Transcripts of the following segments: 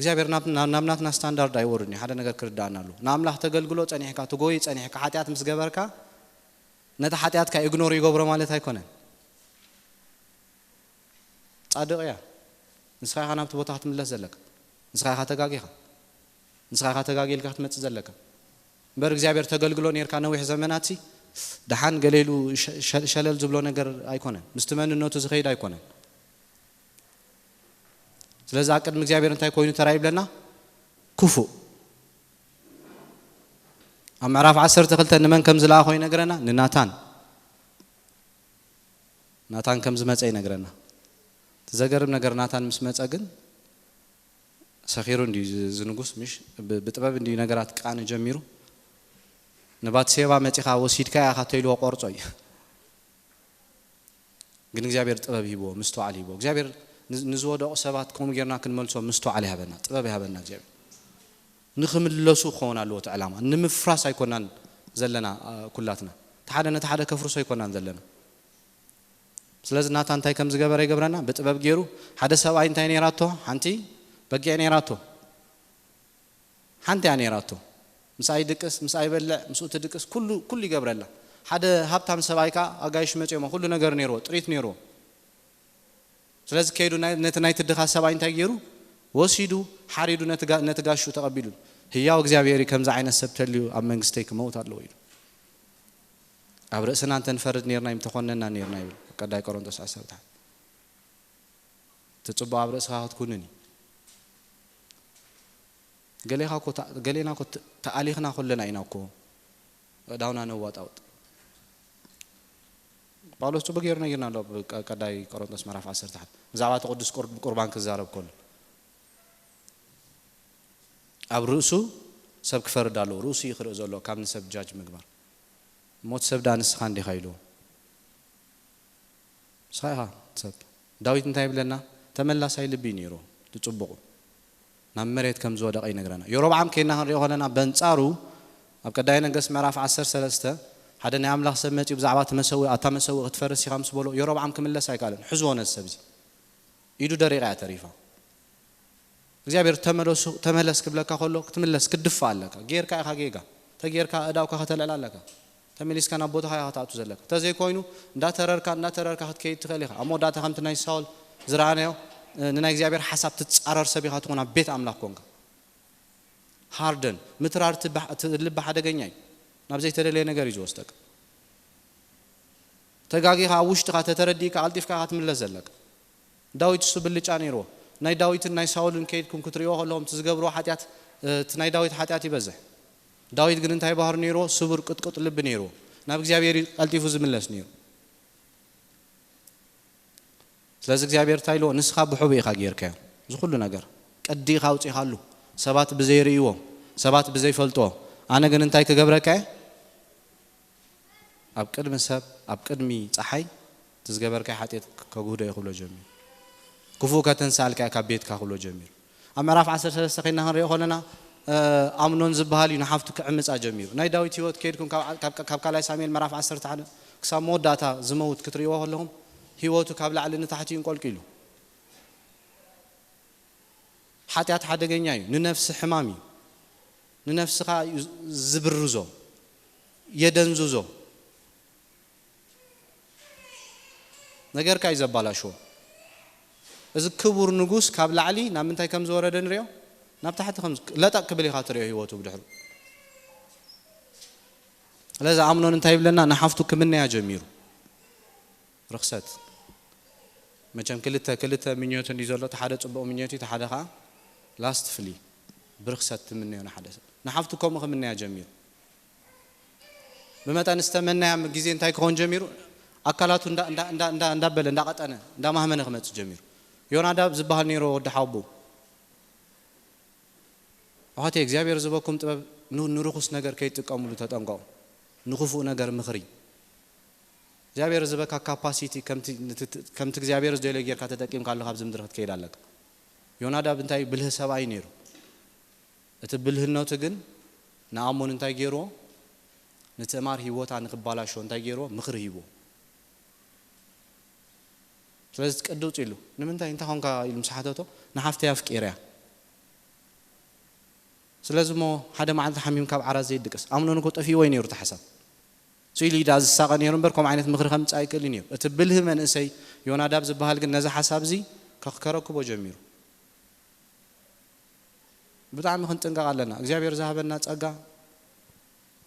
እግዚኣብሔር ናብ ናብ ናትና ስታንዳርድ ኣይወርድን እዩ። ሓደ ነገር ክርዳእና ኣለዎ። ንኣምላኽ ተገልግሎ ጸኒሕካ፣ ትጎይ ጸኒሕካ፣ ሓጢኣት ምስ ገበርካ ነቲ ሓጢኣትካ ኢግኖር ይገብሮ ማለት ኣይኮነን። ጻድቕ እያ። ንስኻ ኢኻ ናብቲ ቦታ ክትምለስ ዘለካ። ንስኻ ኢኻ ተጋጊኻ። ንስኻ ኢኻ ተጋጊልካ ክትመጽእ ዘለካ። እምበር እግዚኣብሔር ተገልግሎ ኔርካ ነዊሕ ዘመናትሲ ደሓን ገለ ኢሉ ሸ- ሸ- ሸለል ዝብሎ ነገር ኣይኮነን። ምስቲ መንነቱ ዝኸይድ ኣይኮነን። ስለዚ ኣብ ቅድሚ እግዚኣብሔር እንታይ ኮይኑ ተራእዩ ይብለና? ክፉእ። ኣብ ምዕራፍ ዓሰርተ ክልተ ንመን ከም ዝለኣኾ ይነግረና? ንናታን። ናታን ከም ዝመጸ ይነግረና። እቲ ዘገርም ነገር ናታን ምስ መጸ ግን ሰኺሩ እንድዩ እዚ ንጉስ ምሽ ብ- ብጥበብ እንድዩ ነገራት ቃነ ጀሚሩ። ንባትሴባ መጺኻ ወሲድካ ኢኻ ተይልዎ ቆርጾ እዩ። ግን እግዚኣብሔር ጥበብ ሂብዎ፣ ምስትውዓል ሂብዎ። እግዚኣብሔር ን- ንዝወደቑ ሰባት ከምኡ ጌርና ክንመልሶ ምስትውዓል ይሃበና፣ ጥበብ ይሃበና እግዚኣብሔር። ንኽምለሱ ክኸውን ኣለዎ እቲ ዕላማ። ንምፍራስ ኣይኮናን ዘለና ኣ፣ ኩላትና። እቲ ሓደ ነቲ ሓደ ከፍርሶ ኣይኮናን ዘለና። ስለዚ ናታ እንታይ ከም ዝገበረ ይገብረና? ብጥበብ ገይሩ ሓደ ሰብኣይ እንታይ ነይራቶ? ሓንቲ በጊዕ ነይራቶ። ሓንቲ እያ ነይራቶ። ምስኣ ይድቅስ፣ ምስኣ ይበልዕ፣ ምስኡ ትድቅስ፣ ኩሉ ኩሉ ይገብረላ። ሓደ ሃብታም ሰብኣይ ከኣ ኣጋይሽ መጺኦሞ ኩሉ ነገር ነይርዎ፣ ጥሪት ነይርዎ። ስለዚ ከይዱ ናይ- ነቲ ናይቲ ድኻ ሰብኣይ እንታይ ገይሩ? ወሲዱ ሓሪዱ ነቲ ጋ- ነቲ ጋሹ ተቐቢሉ። ህያው እግዚኣብሔር እዩ፣ ከምዚ ዓይነት ሰብ ተልዩ ኣብ መንግስተይ ክመውት ኣለዎ ኢሉ። ኣብ ርእስና እንተንፈርድ ኔርና እዩ ምተኾነና ኔርና ይብል ቀዳይ ቆሮንቶስ ዓሰርተ ሓደ። እቲ ጽቡቕ ኣብ ርእስኻ ክትኩንን እዩ። ገሌኻ እኮ ታ- ገሌና እኮ ተ- ተኣሊኽና ከለና ኢና እኮ ኣእዳውና ነዋጣውጥ። ጳውሎስ ጽቡቕ ገይሩ ነጊርና ኣሎ ኣብ ቀ- ቀዳይ ቆሮንቶስ ምዕራፍ ዓሰርተ ሓደ ብዛዕባ እቲ ቅዱስ ቁር- ቁርባን ክዛረብ ከሎ ኣብ ርእሱ ሰብ ክፈርድ ኣለዎ። ርእሱ እዩ ክርኢ ዘሎ ካብ ንሰብ ጃጅ ምግባር። ሞት ሰብ ዳ ንስኻ እንዲኻ ኢልዎ። ንስኻ ኢኻ ሰብ። ዳዊት እንታይ ይብለና? ተመላሳይ ልቢ እዩ ነይሩ። ዝጽቡቑ ናብ መሬት ከም ዝወደቐ ይነግረና። ዮሮብዓም ከይና ክንሪኦ ከለና በንጻሩ ኣብ ቀዳይ ነገስ ምዕራፍ ዓሰርተ ሰለስተ ሓደ ናይ ኣምላኽ ሰብ መጺኡ ብዛዕባ እቲ መሰውኢ ኣታ መሰውኢ ክትፈርስ ኢኻ ምስ በሎ ዮሮብዓም ክምለስ ኣይከኣለን። ሕዝዎ ነዚ ሰብ እዚ ኢዱ ደሪቓ እያ ተሪፋ። እግዚኣብሔር ተመለሱ ተመለስ ክብለካ ከሎ ክትምለስ ክትድፋእ ኣለካ። ጌርካ ኢኻ ጌጋ ተጌርካ እዳውካ ከተልዕል ኣለካ። ተመሊስካ ናብ ቦታኻ ኢኻ ክትኣቱ ዘለካ። እንተዘይኮይኑ እንዳተረርካ እንዳተረርካ ክትከይድ ትኽእል ኢኻ። ኣብ መወዳእታ ከምቲ ናይ ሳውል ዝረኣናዮ እ፣ ንናይ እግዚኣብሔር ሓሳብ ትጻረር ሰብ ኢኻ ትኾን ኣብ ቤት ኣምላኽ ኮንካ። ሃርደን ምትራር እቲ ባሕ- እቲ ልቢ ሓደገኛ እዩ። ናብ ዘይተደለየ ነገር እዩ ዝወስደካ። ተጋጊኻ ኣብ ውሽጥኻ ተተረዲእካ ቀልጢፍካ ኢኻ ትምለስ ዘለካ። ዳዊት እሱ ብልጫ ነይርዎ። ናይ ዳዊትን ናይ ሳውልን ከይድኩም ክትሪእዎ ከለኹም እቲ ዝገብርዎ ሓጢኣት እቲ ናይ ዳዊት ሓጢኣት ይበዝሕ። ዳዊት ግን እንታይ ባህሪ ነይርዎ? ስቡር ቅጥቅጥ ልቢ ነይርዎ። ናብ እግዚኣብሔር እዩ ቀልጢፉ ዝምለስ ነይሩ። ስለዚ እግዚኣብሔር እንታይ ኢልዎ? ንስኻ ብሕቡ ኢኻ ጌርካዮ እዚ ኩሉ ነገር። ቅዲ ኢኻ ኣውጺኻሉ። ሰባት ብዘይርእይዎ፣ ሰባት ብዘይፈልጥዎ። ኣነ ግን እንታይ ክገብረካ እየ? ኣብ ቅድሚ ሰብ ኣብ ቅድሚ ፀሓይ እቲ ዝገበርካይ ሓጢአት ከጉህዶ እየ ክብሎ ጀሚሩ። ክፉእ ከተንስኣልካ እየ ካብ ቤትካ ክብሎ ጀሚሩ። ኣብ ምዕራፍ ዓሰርተ ሰለስተ ኮይና ክንሪኦ ከለና ኣምኖን ዝበሃል እዩ ንሓፍቱ ክዕምፃ ጀሚሩ። ናይ ዳዊት ህይወት ከይድኩም ካብ ካልኣይ ሳሙኤል ምዕራፍ ዓሰርተ ሓደ ክሳብ መወዳእታ ዝመውት ክትሪእዎ ከለኹም ህይወቱ ካብ ላዕሊ ንታሕቲ እዩ እንቆልቂሉ። ሓጢኣት ሓደገኛ እዩ። ንነፍሲ ሕማም እዩ። ንነፍስኻ እዩ ዝብርዞ፣ የደንዝዞ። ነገርካ እዩ ዘባላሽዎ። እዚ ክቡር ንጉስ ካብ ላዕሊ ናብ ምንታይ ከም ዝወረደ ንሪኦ? ናብ ታሕቲ ከም ለጠቕ ክብል ኢኻ ትሪኦ ህይወቱ ብድሕሩ። ስለዚ ኣምኖን እንታይ ይብለና? ንሓፍቱ ክምነያ ጀሚሩ። ርኽሰት መቸም ክልተ ክልተ ምኞት እንዲ ዘሎ፣ እቲ ሓደ ጽቡቕ ምኞት እዩ፣ እቲ ሓደ ከዓ ላስት ፍሊ ብርኽሰት ትምነዮ ንሓደ ሰብ። ንሓፍቱ ከምኡ ክምነያ ጀሚሩ። ብመጠን ዝተመነያ ግዜ እንታይ ክኸውን ጀሚሩ? ኣካላቱ እንዳ- እንዳ- እንዳ- እንዳ- እንዳበለ እንዳቐጠነ እንዳማህመነ ክመጽእ ጀሚሩ። ዮናዳብ ዝበሃል ነይሩ ወዲ ሓቡ። ኣሕዋተይ እግዚኣብሔር ዝበኩም ጥበብ ን- ንርኹስ ነገር ከይትጥቀምሉ ተጠንቀቑ። ንክፉእ ነገር ምኽሪ እግዚኣብሔር ዝበካ ካፓሲቲ ከምቲ እግዚኣብሔር ዝደልዮ ጌርካ ተጠቂምካ ኣለካ ኣብዚ ምድሪ ክትከይድ ኣለካ። ዮናዳብ እንታይ ብልህ ሰብኣይ ነይሩ። እቲ ብልህነቱ ግን ንኣሞን እንታይ ገይርዎ? ንትእማር ህይወታ ንክባላሾ እንታይ ገይርዎ? ምኽሪ ሂብዎ። ስለዚ ቅዲ ውፅእ ኢሉ ንምንታይ እንታይ ኮንካ ኢሉ ምስ ሓተቶ ንሓፍተይ ኣፍቂርያ ስለዚ እሞ ሓደ መዓልቲ ሓሚም ካብ ዓራት ዘይድቅስ፣ ኣምኖን እኮ ጠፊእዎ እዩ ነይሩ እቲ ሓሳብ። ስኢሉ ኢዳ ዝሳቐ ነይሩ እምበር፣ ከምኡ ዓይነት ምኽሪ ከምጽእ ኣይክእልን እዩ። እቲ ብልህ መንእሰይ ዮናዳብ ዝበሃል ግን ነዚ ሓሳብ እዚ ከክ-፣ ከረክቦ ጀሚሩ። ብጣዕሚ ክንጥንቀቕ ኣለና። እግዚኣብሔር ዝሃበና ጸጋ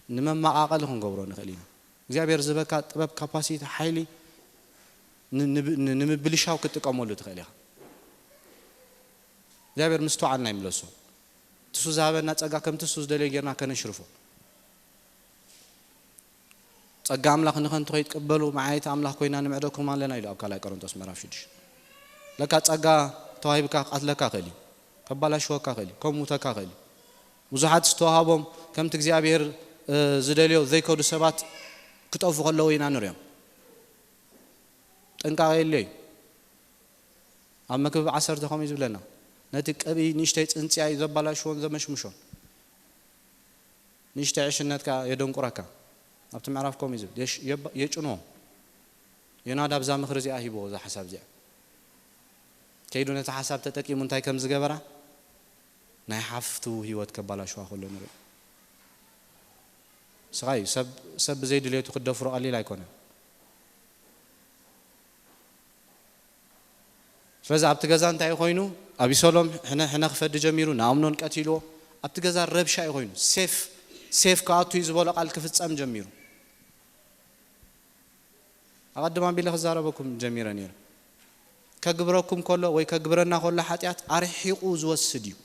ንመመቓቐሊ ክንገብሮ ንኽእል ኢና። እግዚኣብሔር ዝህበካ ጥበብ፣ ካፓሲቲ፣ ሓይሊ ን-፣ ንብ-፣ ን-፣ ንምብልሻው ክትጥቀመሉ ትኽእል ኢኻ። እግዚኣብሔር ምስትውዓልና ይምለሶ። ትሱ ዝሃበና ጸጋ ከም ትሱ ዝደልዮ ጌርና ከነሽርፎ። ጸጋ ኣምላኽ ንኸንቱ ከይትቅበሉ መዓየቲ ኣምላኽ ኮይና ንምዕደኩም ኣለና ኢሉ ኣብ ካልኣይ ቆሮንቶስ ምዕራፍ ሽዱሽተ። ለካ ጸጋ ተዋሂብካ ክቐትለካ ክእል እዩ፣ ከባላሽወካ ክእል እዩ፣ ከሙተካ ክእል እዩ። ብዙሓት ዝተዋሃቦም ከምቲ እግዚኣብሔር፣ እ፣ ዝደልዮ ዘይከዱ ሰባት ክጠፉ ከለዉ ኢና ንሪኦም። ጥንቃቐ የድልዮ እዩ። ኣብ መክብብ ዓሰርተ ከምኡ እዩ ዝብለና። ነቲ ቅብኢ ንእሽተይ ጽንጽያ እዩ ዘባላሽዎን ዘመሽምሾን። ንእሽተይ ዕሽነትካ የደንቁረካ። ኣብቲ ምዕራፍ ከምኡ እዩ ዝብል። የሽ-፣ የባ-፣ የጭንዎ። ዮናዳብ እዛ ምኽሪ እዚኣ ሂብዎ፣ እዛ ሓሳብ እዚኣ። ከይዱ ነቲ ሓሳብ ተጠቂሙ እንታይ ከም ዝገበራ፣ ናይ ሓፍቱ ህይወት ከባላሽዋ ከሎ ንርኢ። ስቓይ እዩ። ሰብ፣ ሰብ ብዘይ ድሌቱ ክትደፍሮ ቀሊል ኣይኮነን። ስለዚ ኣብቲ ገዛ እንታይ ኮይኑ፣ ኣቢሰሎም ሕነ፣ ሕነ ክፈዲ ጀሚሩ፣ ንኣምኖን ቀቲልዎ። ኣብቲ ገዛ ረብሻ እዩ ኮይኑ። ሴፍ፣ ሴፍ ክኣቱ እዩ ዝበሎ ቃል ክፍጸም ጀሚሩ። ኣቐድም ኣቢለ ክዛረበኩም ጀሚረ ነይረ። ከግብረኩም ከሎ ወይ ከግብረና ከሎ ሓጢኣት ኣርሒቑ ዝወስድ እዩ።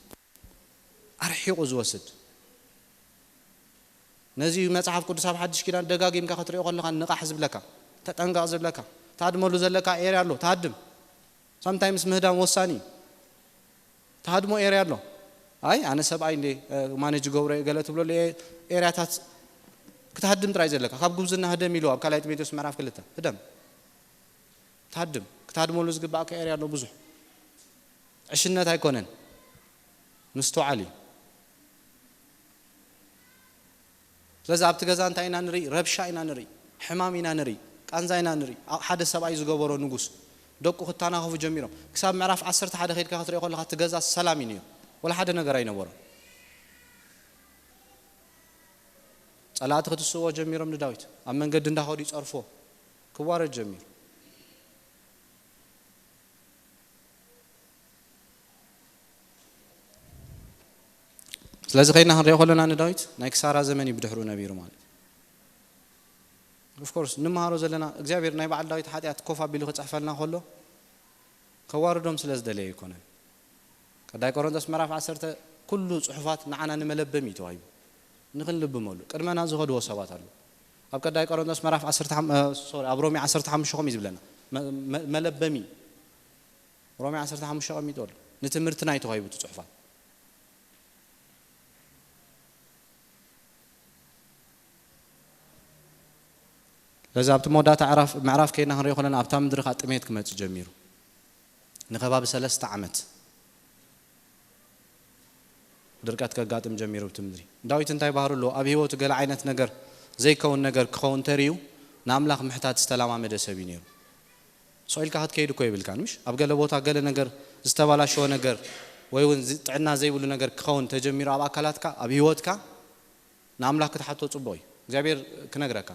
ኣርሒቑ ዝወስድ። ነዚ መጽሓፍ ቅዱስ ኣብ ሓድሽ ኪዳን ደጋጊምካ ክትሪኦ ከለኻ ንቓሕ ዝብለካ፣ ተጠንቀቕ ዝብለካ፣ ትሃድመሉ ዘለካ ኤርያ ኣሎ፣ ትሃድም። ሳምታይምስ ምህዳም ወሳኒ እዩ። ትሃድሞ ኤርያ ኣሎ። ኣይ፣ ኣነ ሰብኣይ እንዴ፣ እ፣ ማኔጅ ገብሮ እየ ገለ ትብለሉ ኤ-፣ ኤርያታት ክትሃድም ጥራይ ዘለካ። ካብ ጉብዝና ህደም ኢሉ ኣብ ካልኣይ ጢሞቴዎስ ምዕራፍ ክልተ። ህደም። ትሃድም። ክትሃድመሉ ዝግባእካ ኤርያ ኣሎ ብዙሕ። ዕሽነት ኣይኮነን። ምስትውዓል እዩ። ስለዚ ኣብቲ ገዛ እንታይ ኢና ንርኢ? ረብሻ ኢና ንርኢ፣ ሕማም ኢና ንርኢ፣ ቃንዛ ኢና ንርኢ። ኣብ ሓደ ሰብኣይ ዝገበሮ ንጉስ ደቁ ክተናኸፉ ጀሚሮም። ክሳብ ምዕራፍ ዓሰርተ ሓደ ከይድካ ክትሪኦ ከለኻ እቲ ገዛ ሰላም እዩ ነይሩ። ወላ ሓደ ነገር ኣይነበሮን። ጸላእቲ ክትስዎ ጀሚሮም ንዳዊት። ኣብ መንገዲ እንዳኸዱ ይጸርፎ። ክዋረድ ጀሚሩ። ስለዚ ከይድና ክንሪኦ ከለና ንዳዊት ናይ ክሳራ ዘመን እዩ ብድሕሩ ነቢሩ ማለት እዩ። ኦፍ ኮርስ፣ ንምሃሮ ዘለና እግዚኣብሔር ናይ በዓል ዳዊት ሓጢኣት ኮፍ ኣቢሉ ክጽሕፈልና ከሎ ከዋርዶም ስለ ዝደለየ ኣይኮነን። ቀዳይ ቆሮንቶስ ምዕራፍ ዓሰርተ ኩሉ ጽሑፋት ንዓና ንመለበሚ እዩ ተዋሂቡ። ንኽንልብመሉ ቅድመና ዝኸድዎ ሰባት ኣለዉ። ኣብ ቀዳይ ቆሮንቶስ ምዕራፍ ዓሰርተ ሓሙሽተ፣ እ፣ ሶሪ፣ ኣብ ሮሜ ዓሰርተ ሓሙሽተ ከምኡ እዩ ዝብለና። መ-፣ መ-፣ መለበሚ። ሮሜ ዓሰርተ ሓሙሽተ ቀሚጡ ኣሎ። ንትምህርትና እዩ ተዋሂቡ እቲ ጽሑፋት። ስለዚ ኣብቲ መወዳእታ ዕራፍ-፣ ምዕራፍ ከይድና ክንሪኦ ከለና ኣብታ ምድሪ ኸኣ ጥሜት ክመጽእ ጀሚሩ። ንከባቢ ሰለስተ ዓመት ድርቀት ከጋጥም ጀሚሩ ኣብቲ ምድሪ። ዳዊት እንታይ ባህሪ ኣለዎ? ኣብ ህይወቱ ገለ ዓይነት ነገር ዘይከውን ነገር ክኸውን ተርእዩ ንኣምላኽ ምሕታት ዝተለማመደ ሰብ እዩ ነይሩ። ስቕ ኢልካ ክትከይድ እኮ የብልካን፣ ምሽ? ኣብ ገለ ቦታ ገለ ነገር ዝተባላሸወ ነገር ወይ እውን ዝ-፣ ጥዕና ዘይብሉ ነገር ክኸውን ተጀሚሩ ኣብ ኣካላትካ፣ ኣብ ህይወትካ ንኣምላኽ ክትሓቶ ጽቡቕ እዩ። እግዚኣብሔር ክነግረካ።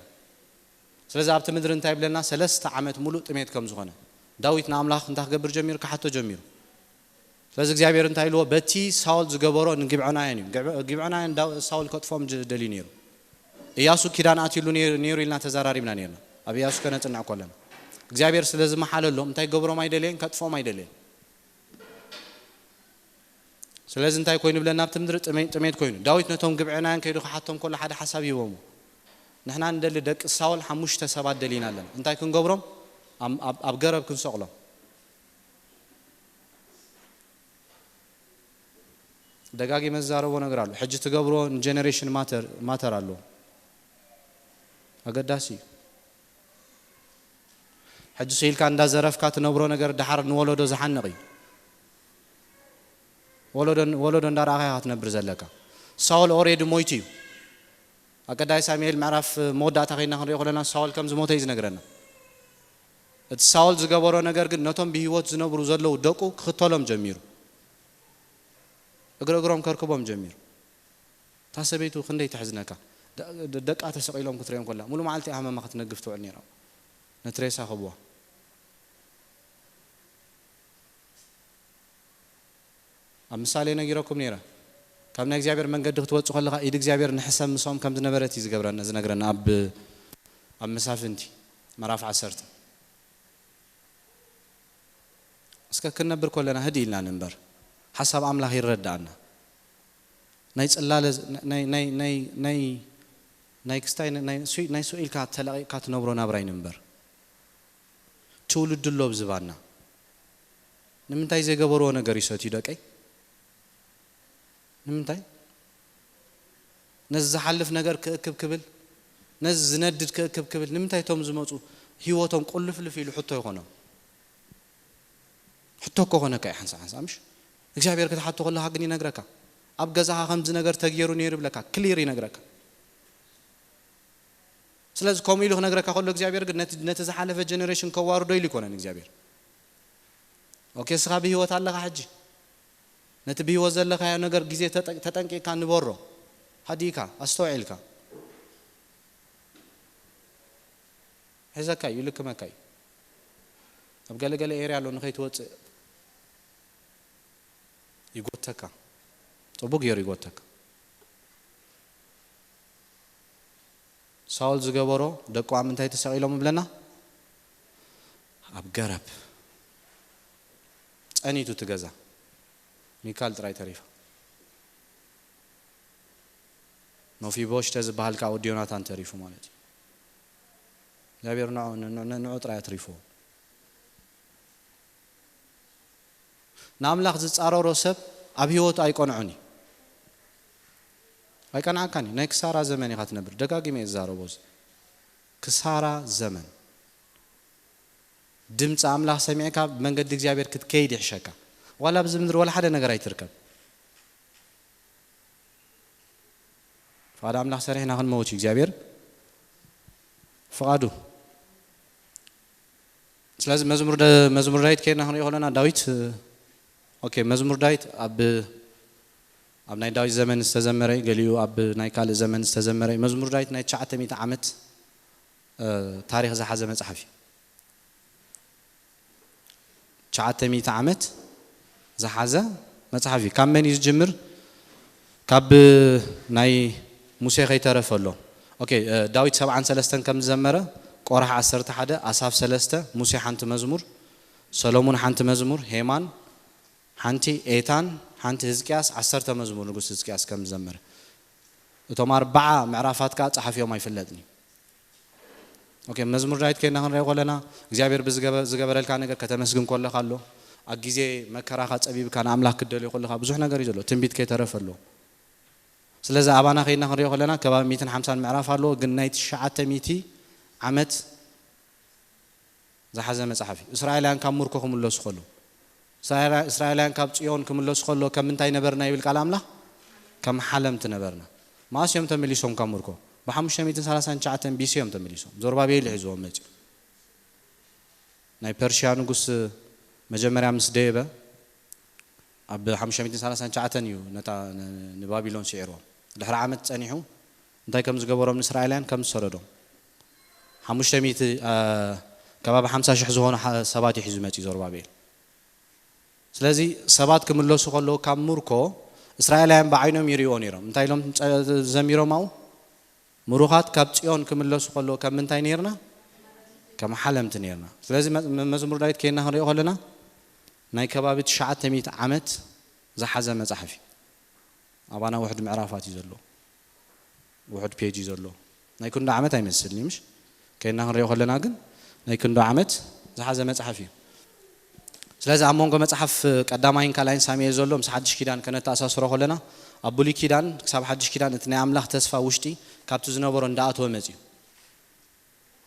ስለዚ ኣብቲ ምድሪ እንታይ ይብለና? ሰለስተ ዓመት ሙሉእ ጥሜት ከም ዝኾነ። ዳዊት ንኣምላኽ እንታይ ክገብር ጀሚሩ? ክሓቶ ጀሚሩ። ስለዚ እግዚኣብሔር እንታይ ኢልዎ? በቲ ሳውል ዝገበሮ ንጊብዖናውያን እዩ። ጊብ-፣ ጊብዖናውያን ዳ-፣ ሳውል ከጥፍኦም ጅ-፣ ደልዩ ነይሩ። እያሱ ኪዳን ኣትዩሉ ነይሩ፣ ነይሩ ኢልና ተዘራሪብና ነይርና። ኣብ እያሱ ከነጽንዕ ከለና። እግዚኣብሔር ስለ ዝመሓለሎም እንታይ ክገብሮም ኣይደለየን? ከጥፍኦም ኣይደለየን። ስለዚ እንታይ ኮይኑ ብለና? ኣብቲ ምድሪ ጥሜ-፣ ጥሜት ኮይኑ። ዳዊት ነቶም ግብዖናውያን ከይዱ ክሓቶም ከሎ ሓደ ሓሳብ ሂቦሞ። ንሕና ንደሊ ደቂ ሳውል ሓሙሽተ ሰባት ደሊና ኣለና። እንታይ ክንገብሮም? ኣብ፣ ኣብ፣ ኣብ ገረብ ክንሰቕሎም። ደጋጊመ ዝዛረቦ ነገር ኣሎ። ሕጂ ትገብሮ ንጀነሬሽን ማተር፣ ማተር ኣለዎ። ኣገዳሲ እዩ። ሕጂ ስኢልካ እንዳዘረፍካ ትነብሮ ነገር ደሓር ንወለዶ ዝሓንቕ እዩ። ወለዶ፣ ወለዶ እንዳረኣኻ ኢኻ ትነብር ዘለካ። ሳውል ኦሬዲ ሞይቱ እዩ። ኣብ ቀዳይ ሳሙኤል ምዕራፍ መወዳእታ ከይና ክንሪኦ ከለና ሳውል ከም ዝሞተ እዩ ዝነግረና። እቲ ሳውል ዝገበሮ ነገር ግን ነቶም ብህይወት ዝነብሩ ዘለዉ ደቁ ክኽተሎም ጀሚሩ። እግሪ እግሮም ከርክቦም ጀሚሩ። እታ ሰበይቱ ክንደይ ተሕዝነካ። ደ- ደ- ደቃ ተሰቒሎም ክትሪኦም ከላ፣ ሙሉ መዓልቲ ሃመማ ክትነግፍ ትውዕል ነይራ። ነቲ ሬሳ ክብዋ። ኣብ ምሳሌ ነጊረኩም ነይረ። ካብ ናይ እግዚኣብሔር መንገዲ ክትወጽእ ከለኻ፣ ኢድ እግዚኣብሔር ንሕሰም ምስኦም ከም ዝነበረት እዩ ዝገብረና፣ ዝነግረና። ኣብ ኣብ መሳፍንቲ ምዕራፍ ዓሰርተ። እስከ ክንነብር ከለና ህድእ ኢልና ንንበር። ሓሳብ ኣምላኽ ይረዳኣና። ናይ ጽላለ ናይ ናይ ናይ ናይ ናይ ክስታይ ናይ ሱ- ናይ ሱኢልካ ተለቂቕካ ትነብሮ ናብራ ይንበር። ትውልዲ ኣሎ ኣብ ዝባና። ንምንታይ ዘይገበርዎ ነገር ይሰትዩ ደቀይ? ንምንታይ ነዚ ዝሓልፍ ነገር ክእክብ ክብል፣ ነዚ ዝነድድ ክእክብ ክብል? ንምንታይ እቶም ዝመፁ ህይወቶም ቁልፍልፍ ኢሉ ሕቶ ይኾኖም? ሕቶ እኮ ኾነካ እዩ ሓንሳ ሓንሳ ምሽ? እግዚኣብሔር ክትሓቶ ከለካ ግን ይነግረካ። ኣብ ገዛኻ ከምዚ ነገር ተገይሩ ነይሩ ይብለካ፣ ክሊር ይነግረካ። ስለዚ ከምኡ ኢሉ ክነግረካ ከሎ እግዚኣብሔር ግን ነቲ ነቲ ዝሓለፈ ጀነሬሽን ከዋርዶ ኢሉ ይኮነን እግዚኣብሔር። ኦኬ፣ እስኻ ብህይወት ኣለኻ ሕጂ። ነቲ ብህይወት ዘለኻዮ ነገር ግዜ ተጠ- ተጠንቂቕካ ንበሮ። ሃዲእካ ኣስተውዒልካ። ሒዘካ እዩ፣ ይልክመካ እዩ። ኣብ ገለገለ ኤርያ ኣሎ ንኸይትወፅእ ይጎተካ። ፅቡቅ ገይሩ ይጎተካ። ሳውል ዝገበሮ ደቁ ኣብ ምንታይ ተሰቒሎም እብለና? ኣብ ገረብ ጸኒቱ እቲ ገዛ። ሚካል ጥራይ ተሪፋ። መፊቦሽተ ዝበሃል ከዓ ወዲ ዮናታን ተሪፉ ማለት እዩ። እግዚኣብሔር ንዑ- ንዑ ንዑ ጥራይ ኣትሪፍዎ። ንኣምላኽ ዝጻረሮ ሰብ ኣብ ህይወቱ ኣይቆንዖን እዩ። ኣይቀንዓካን እዩ። ናይ ክሳራ ዘመን ኢኻ ትነብር። ደጋጊመ እየ ዝዛረቦ እዚ። ክሳራ ዘመን። ድምፂ ኣምላኽ ሰሚዕካ ብመንገዲ እግዚኣብሔር ክትከይድ ይሕሸካ። ዋላ ኣብዚ ምድሪ ዋላ ሓደ ነገር ኣይትርከብ። ፍቓድ ኣምላኽ ሰሪሕና ክንመውት እዩ እግዚኣብሔር ፍቓዱ። ስለዚ መዝሙር ደ- መዝሙር ዳዊት ከይድና ክንሪኦ ከለና ዳዊት ኦኬ፣ መዝሙር ዳዊት ኣብ ኣብ ናይ ዳዊት ዘመን ዝተዘመረ እዩ፣ ገሊኡ ኣብ ናይ ካልእ ዘመን ዝተዘመረ እዩ። መዝሙር ዳዊት ናይ ትሽዓተ ሚእቲ ዓመት እ፣ ታሪኽ ዝሓዘ መጽሓፍ እዩ። ትሽዓተ ሚእቲ ዓመት ዝሓዘ መጽሓፍ እዩ። ካብ መን እዩ ዝጅምር? ካብ ናይ ሙሴ ከይተረፈ ኣሎ። ኦኬ፣ እ፣ ዳዊት ሰብዓን ሰለስተን ከም ዝዘመረ፣ ቆራሕ ዓሰርተ ሓደ፣ ኣሳፍ ሰለስተ፣ ሙሴ ሓንቲ መዝሙር፣ ሰሎሙን ሓንቲ መዝሙር፣ ሄማን ሓንቲ፣ ኤታን ሓንቲ፣ ህዝቅያስ ዓሰርተ መዝሙር ንጉስ ህዝቅያስ ከም ዝዘመረ። እቶም ኣርባዓ ምዕራፋት ከኣ ጸሓፊኦም ኣይፍለጥን እዩ። ኦኬ፣ መዝሙር ዳዊት ከይና ክንሪኦ ከለና እግዚኣብሔር ብዝገበ- ዝገበረልካ ነገር ከተመስግን ከለካ ኣሎ። ኣብ ግዜ መከራኻ ጸቢብካ ንኣምላኽ ክትደልዮ ከለካ ብዙሕ ነገር እዩ ዘሎ። ትንቢት ከይተረፈ ኣሎ። ስለዚ ኣባና ከይና ክንሪኦ ከለና ከባቢ ሚእትን ሓምሳን ምዕራፍ ኣለዎ፣ ግን ናይ ትሽዓተ ሚእቲ ዓመት ዝሓዘ መጽሓፍ እዩ። እስራኤላውያን ካብ ምርኮ ክምለሱ ከለዉ፣ እስራኤላ- እስራኤላውያን ካብ ጽዮን ክምለሱ ከለዉ ከም ምንታይ ነበርና ይብል ቃል ኣምላኽ? ከም ሓለምቲ ነበርና። መኣስ እዮም ተመሊሶም ካብ ምርኮ? ብ ሓሙሽተ ሚእትን ሰላሳን ትሽዓተን ቢሲ እዮም ተመሊሶም። ዞርባቤል እዩ ሒዝዎም መጺኡ። ናይ ፐርሽያ ንጉስ መጀመርያ ምስ ደየበ ኣብ ሓሙሽተ ሚእትን ሰላሳን ትሽዓተን እዩ ነታ ን- ንባቢሎን ስዒርዎም። ድሕሪ ዓመት ጸኒሑ እንታይ ከም ዝገበሮም ንእስራኤላውያን ከም ዝሰደዶም ሓሙሽተ ሚእቲ እ፣ ከባቢ ሓምሳ ሽሕ ዝኾኑ ሓ- ሰባት እዩ ሒዙ መጺኡ ዞርባቤል። ስለዚ ሰባት ክምለሱ ከለዉ ካብ ምርኮ እስራኤላውያን ብዓይኖም ይሪእዎ ነይሮም። እንታይ ኢሎም ጸ- ዘሚሮም ኣብኡ? ምሩኻት ካብ ጽዮን ክምለሱ ከለዉ ከም ምንታይ ነይርና? ከም ሓለምቲ ነይርና። ስለዚ መ- መ- መዝሙር ዳዊት ከይና ክንሪኦ ከለና ናይ ከባቢ ትሽዓተ ሚእቲ ዓመት ዝሓዘ መጽሓፍ እዩ። ኣባና ውሕድ ምዕራፋት እዩ ዘሎ፣ ውሕድ ፔጅ እዩ ዘሎ። ናይ ክንዱ ዓመት ኣይመስልኒ ምሽ? ከይና ክንሪኦ ከለና ግን ናይ ክንዱ ዓመት ዝሓዘ መጽሓፍ እዩ። ስለዚ ኣብ መንጎ መጽሓፍ ቀዳማይን ካልኣይን ሳሙኤል ዘሎ ምስ ሓድሽ ኪዳን ከነተኣሳስሮ ከለና ኣብ ብሉይ ኪዳን ክሳብ ሓድሽ ኪዳን እቲ ናይ ኣምላኽ ተስፋ ውሽጢ ካብቲ ዝነበሮ እንዳኣተወ መጽዩ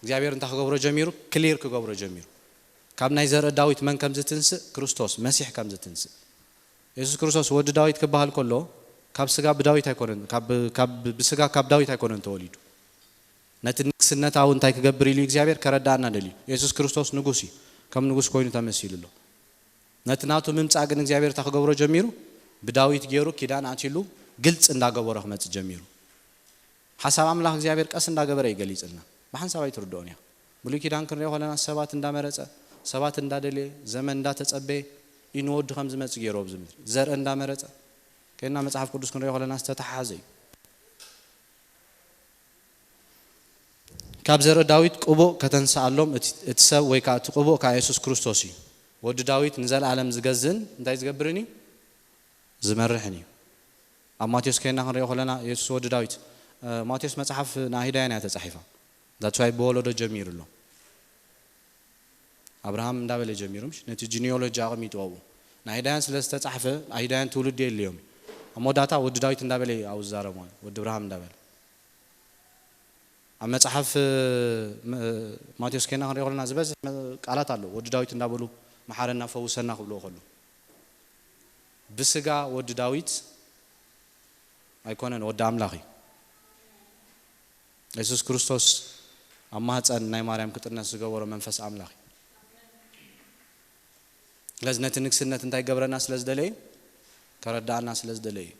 እግዚኣብሔር እንታይ ክገብሮ ጀሚሩ? ክሊር ክገብሮ ጀሚሩ። ካብ ናይ ዘርኢ ዳዊት መን ከም ዝትንስእ? ክርስቶስ መሲሕ ከም ዝትንስእ። የሱስ ክርስቶስ ወዲ ዳዊት ክበሃል ከሎ ካብ ስጋ ብዳዊት ኣይኮነን፣ ካብ ካብ ብስጋ ካብ ዳዊት ኣይኮነን ተወሊዱ። ነቲ ንግስነታዊ እንታይ ክገብር ኢሉ እግዚኣብሔር ከረዳእና ደልዩ። የሱስ ክርስቶስ ንጉስ እዩ። ከም ንጉስ ኮይኑ ተመሲሉ ኣሎ። ነቲ ናቱ ምምጻእ ግን እግዚኣብሔር እንታይ ክገብሮ ጀሚሩ? ብዳዊት ገይሩ ኪዳን ኣትይሉ ግልጽ እንዳገበሮ ክመጽእ ጀሚሩ። ሓሳብ ኣምላኽ እግዚኣብሔር ቀስ እንዳገበረ ይገሊጽልና። ብሓንሳብ ኣይትርድኦን እያ። ብሉይ ኪዳን ክንሪኦ ከለና ሰባት እንዳመረጸ፣ ሰባት እንዳደለየ፣ ዘመን እንዳተጸበየ እዩ ንወዱ ከም ዝመጽእ ገይሩ ኣብዚ ምድሪ። ዘርኢ እንዳመረጸ ከና መጽሓፍ ቅዱስ ክንሪኦ ከለና ዝተተሓሓዘ እዩ። ካብ ዘርኢ ዳዊት ቅቡእ ከተንስኣሎም እቲ እቲ ሰብ ወይ ከዓ እቲ ቅቡእ ከዓ የሱስ ክርስቶስ እዩ። ወዲ ዳዊት ንዘለኣለም ዝገዝእን እንታይ ዝገብርን እዩ? ዝመርሕን እዩ። ኣብ ማቴዎስ ከይና ክንሪኦ ከለና የሱስ ወዲ ዳዊት፣ እ፣ ማቴዎስ መጽሓፍ ንኣይሁዳውያን እያ ተጻሒፋ። That's why ብወለዶ ጀሚሩ ኣሎ። ኣብርሃም እንዳበለ ጀሚሩ፣ ምሽ ነቲ ጂኒዮሎጂ ኣቐሚጡ ኣብኡ። ንኣይሁዳውያን ስለ ዝተጻሕፈ ኣይሁዳውያን ትውልዲ የድልዮም እዩ። ኣብ መወዳእታ ወዲ ዳዊት እንዳበለ እዩ ኣብኡ ዝዛረብ ማለት ወዲ ኣብርሃም እንዳበለ። ኣብ መጽሓፍ እ፣ ም- ማቴዎስ ከይና ክንሪኦ ከለና ዝበዝሕ መ- ቃላት ኣሎ። ወዲ ዳዊት እንዳበሉ መሓረና ፈውሰና ክብልዎ ከሉ ብስጋ ወዲ ዳዊት ኣይኮነን፣ ወዲ ኣምላኽ እዩ። የሱስ ክርስቶስ ኣብ ማህፀን ናይ ማርያም ክጥነስ ዝገበሮ መንፈስ ኣምላኽ እዩ። ስለዚ ነቲ ንግስነት እንታይ ገብረና ስለ ዝደለየ እዩ? ከረዳኣና ስለ ዝደለየ እዩ።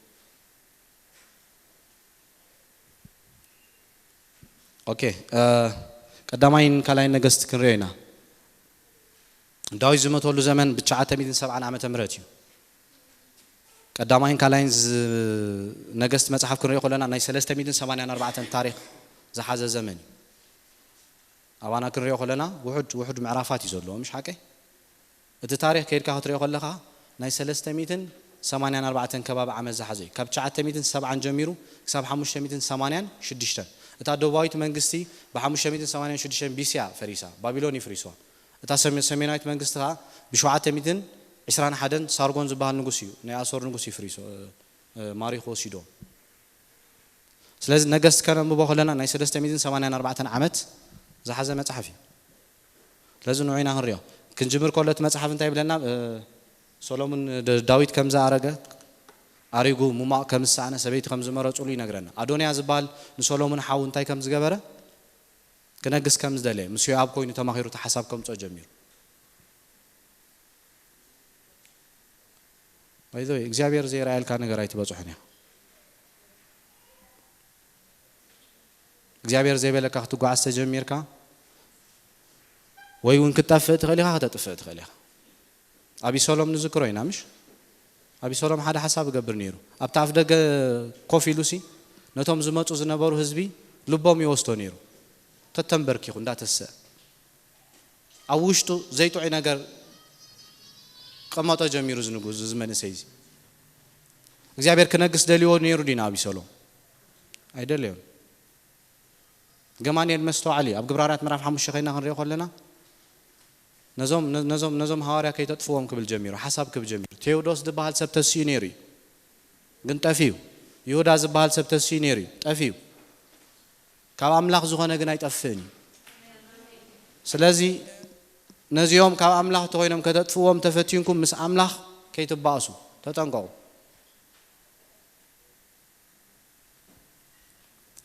ኦኬ፣ እ፣ ቀዳማይን ካልኣይን ነገስት ክንሪኦ ኢና። ዳዊት ዝመተሉ ዘመን ብ970 ዓመተ ምህረት እዩ። ቀዳማይን ካልኣይን ዝ- ነገስት መጽሓፍ ክንሪኦ ከለና ናይ 384 ታሪኽ ዝሓዘ ዘመን እዩ። ኣባና ክንሪኦ ከለና ውሑድ ውሑድ ምዕራፋት እዩ ዘለዎ፣ ምሽ ሓቀይ? እቲ ታሪኽ ከይድካ ክትሪኦ ከለኻ ናይ 384 ከባቢ ዓመት ዝሓዘ እዩ። ካብ 970 ጀሚሩ ክሳብ 586። እታ ደቡባዊት መንግስቲ ብ586 ቢሲ እያ ፈሪሳ፣ ባቢሎን እዩ ፍሪስዋ። እታ ሰሜ- ሰሜናዊት መንግስቲ ከዓ ብ721 ሳርጎን ዝበሃል ንጉስ እዩ፣ ናይ ኣሶር ንጉስ እዩ ፍሪሱ፣ እ፣ እ፣ ማሪኹ ወሲዶ። ስለዚ ነገስት ከነንብቦ ከለና ናይ 384 ዓመት ዝሓዘ መጽሓፍ እዩ። ስለዚ ንዑ ኢና ክንሪኦ። ክንጅምር ከሎ እቲ መጽሓፍ እንታይ ይብለና? እ፣ ሰሎሙን ድ- ዳዊት ከም ዝኣረገ፣ ኣሪጉ ሙማቕ ከም ዝሰኣነ፣ ሰበይቲ ከም ዝመረጹሉ ይነግረና። ኣዶንያ ዝበሃል ንሰሎሙን ሓው እንታይ ከም ዝገበረ ክነግስ ከም ዝደለየ ምስ ዮኣብ ኮይኑ ተማኺሩ እቲ ሓሳብ ከምጾ ጀሚሩ። ባይዘወይ እግዚኣብሔር ዘይረኣየልካ ነገር ኣይትበጽሖን እያ። እግዚኣብሔር ዘይበለካ ክትጓዓዝ ተጀሚርካ ወይ እውን ክትጠፍእ ትኽእል ኢኻ፣ ክተጥፍእ ትኽእል ኢኻ። ኣቢሰሎም ንዝክሮ ኢና፣ ምሽ? ኣቢሰሎም ሓደ ሓሳብ ይገብር ነይሩ። ኣብቲ ኣፍ ደገ ኮፍ ኢሉሲ ነቶም ዝመፁ ዝነበሩ ህዝቢ ልቦም ይወስዶ ነይሩ። ተተንበርኪኹ እንዳተሰ ኣብ ውሽጡ ዘይጥዑይ ነገር ቀመጦ ጀሚሩ ዝንጉ ዝመንእሰይ እዚ እግዚኣብሔር ክነግስ ደልዎ ነይሩ ዲና? ኣቢሰሎም ኣይደለዮን። ገማንኤል መስተዋዕሊ ኣብ ግብራርያት ምዕራፍ ሓሙሽተ ከይና ክንሪኦ ከለና ነዞም ነዞም ነዞም ሃዋርያ ከይተጥፍዎም ክብል ጀሚሩ፣ ሓሳብ ክብል ጀሚሩ። ቴዎዶስ ዝበሃል ሰብ ተስዩ ነይሩ እዩ፣ ግን ጠፍዩ። ይሁዳ ዝበሃል ሰብ ተስዩ ነይሩ እዩ፣ ጠፍዩ። ካብ ኣምላኽ ዝኾነ ግን ኣይጠፍእን እዩ። ስለዚ ነዚኦም ካብ ኣምላኽ ተኾይኖም ከተጥፍዎም ተፈቲንኩም ምስ ኣምላኽ ከይትባእሱ ተጠንቀቑ።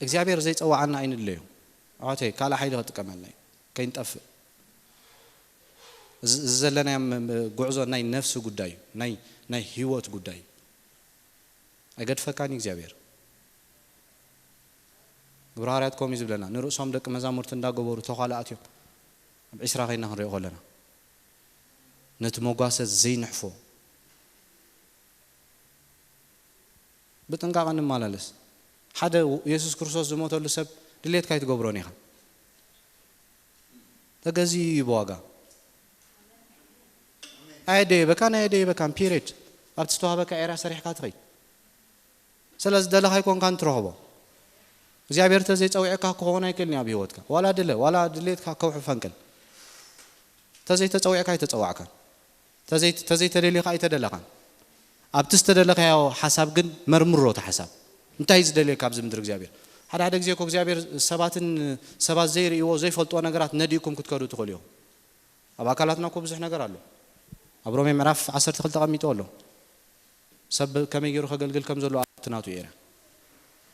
እግዚኣብሔር ዘይጸዋዓና ኣይንድለዮ። ኣዋተይ ካልእ ሓይሊ ክጥቀመልና እዩ ከይንጠፍእ። እዚ ዘለናዮ ጉዕዞ ናይ ነፍሲ ጉዳይ እዩ፣ ናይ ህይወት ጉዳይ እዩ። ኣይገድፈካን እዩ እግዚኣብሔር። ግብረ ሃዋርያት ከምኡ እዩ ዝብለና፣ ንርእሶም ደቂ መዛሙርቲ እንዳገበሩ ተዃላ ኣትዮም። ኣብ ዒስራ ከይና ክንሪኦ ከለና ነቲ መጓሰ ዘይንሕፎ ብጥንቃቐ ንመላለስ። ሓደ የሱስ ክርስቶስ ዝሞተሉ ሰብ ድሌትካ ኣይትገብሮን ኢኻ። ተገዚኡ እዩ ብዋጋ። ኣየደየበካን ኣየደየበካን ፒሬድ ኣብቲ ዝተዋህበካ ኤርያ ሰሪሕካ ትኸይድ። ስለዚ ደለኻ ኣይኮንካን ትረኽቦ። እግዚኣብሔር ተዘይፀዊዕካ ክኸውን ኣይክእልን እዩ ኣብ ህይወትካ። ዋላ ድለ ዋላ ድሌትካ ከውሒ ፈንቅል። ተዘይተፀዊዕካ ኣይተፀዋዕካን። ተዘይ- ተዘይተደሊኻ ኣይተደለኻን። ኣብቲ ዝተደለኻዮ ሓሳብ ግን መርምሮ። እቲ ሓሳብ እንታይ እዩ ዝደልየካ ኣብዚ ምድሪ እግዚኣብሔር? ሓደ ሓደ ግዜ እኮ እግዚኣብሔር ሰባትን ሰባት ዘይርእይዎ ዘይፈልጥዎ ነገራት ነዲእኩም ክትከዱ ትኽእሉ ኢኹም። ኣብ ኣካላትና እኮ ብዙሕ ነገር ኣሎ። ኣብ ሮሜ ምዕራፍ ዓሰርተ ክልተ ኣቐሚጥዎ ኣሎ። ሰብ ከመይ ገይሩ ከገልግል ከም ዘለዎ ኣብቲ ናቱ ኤርያ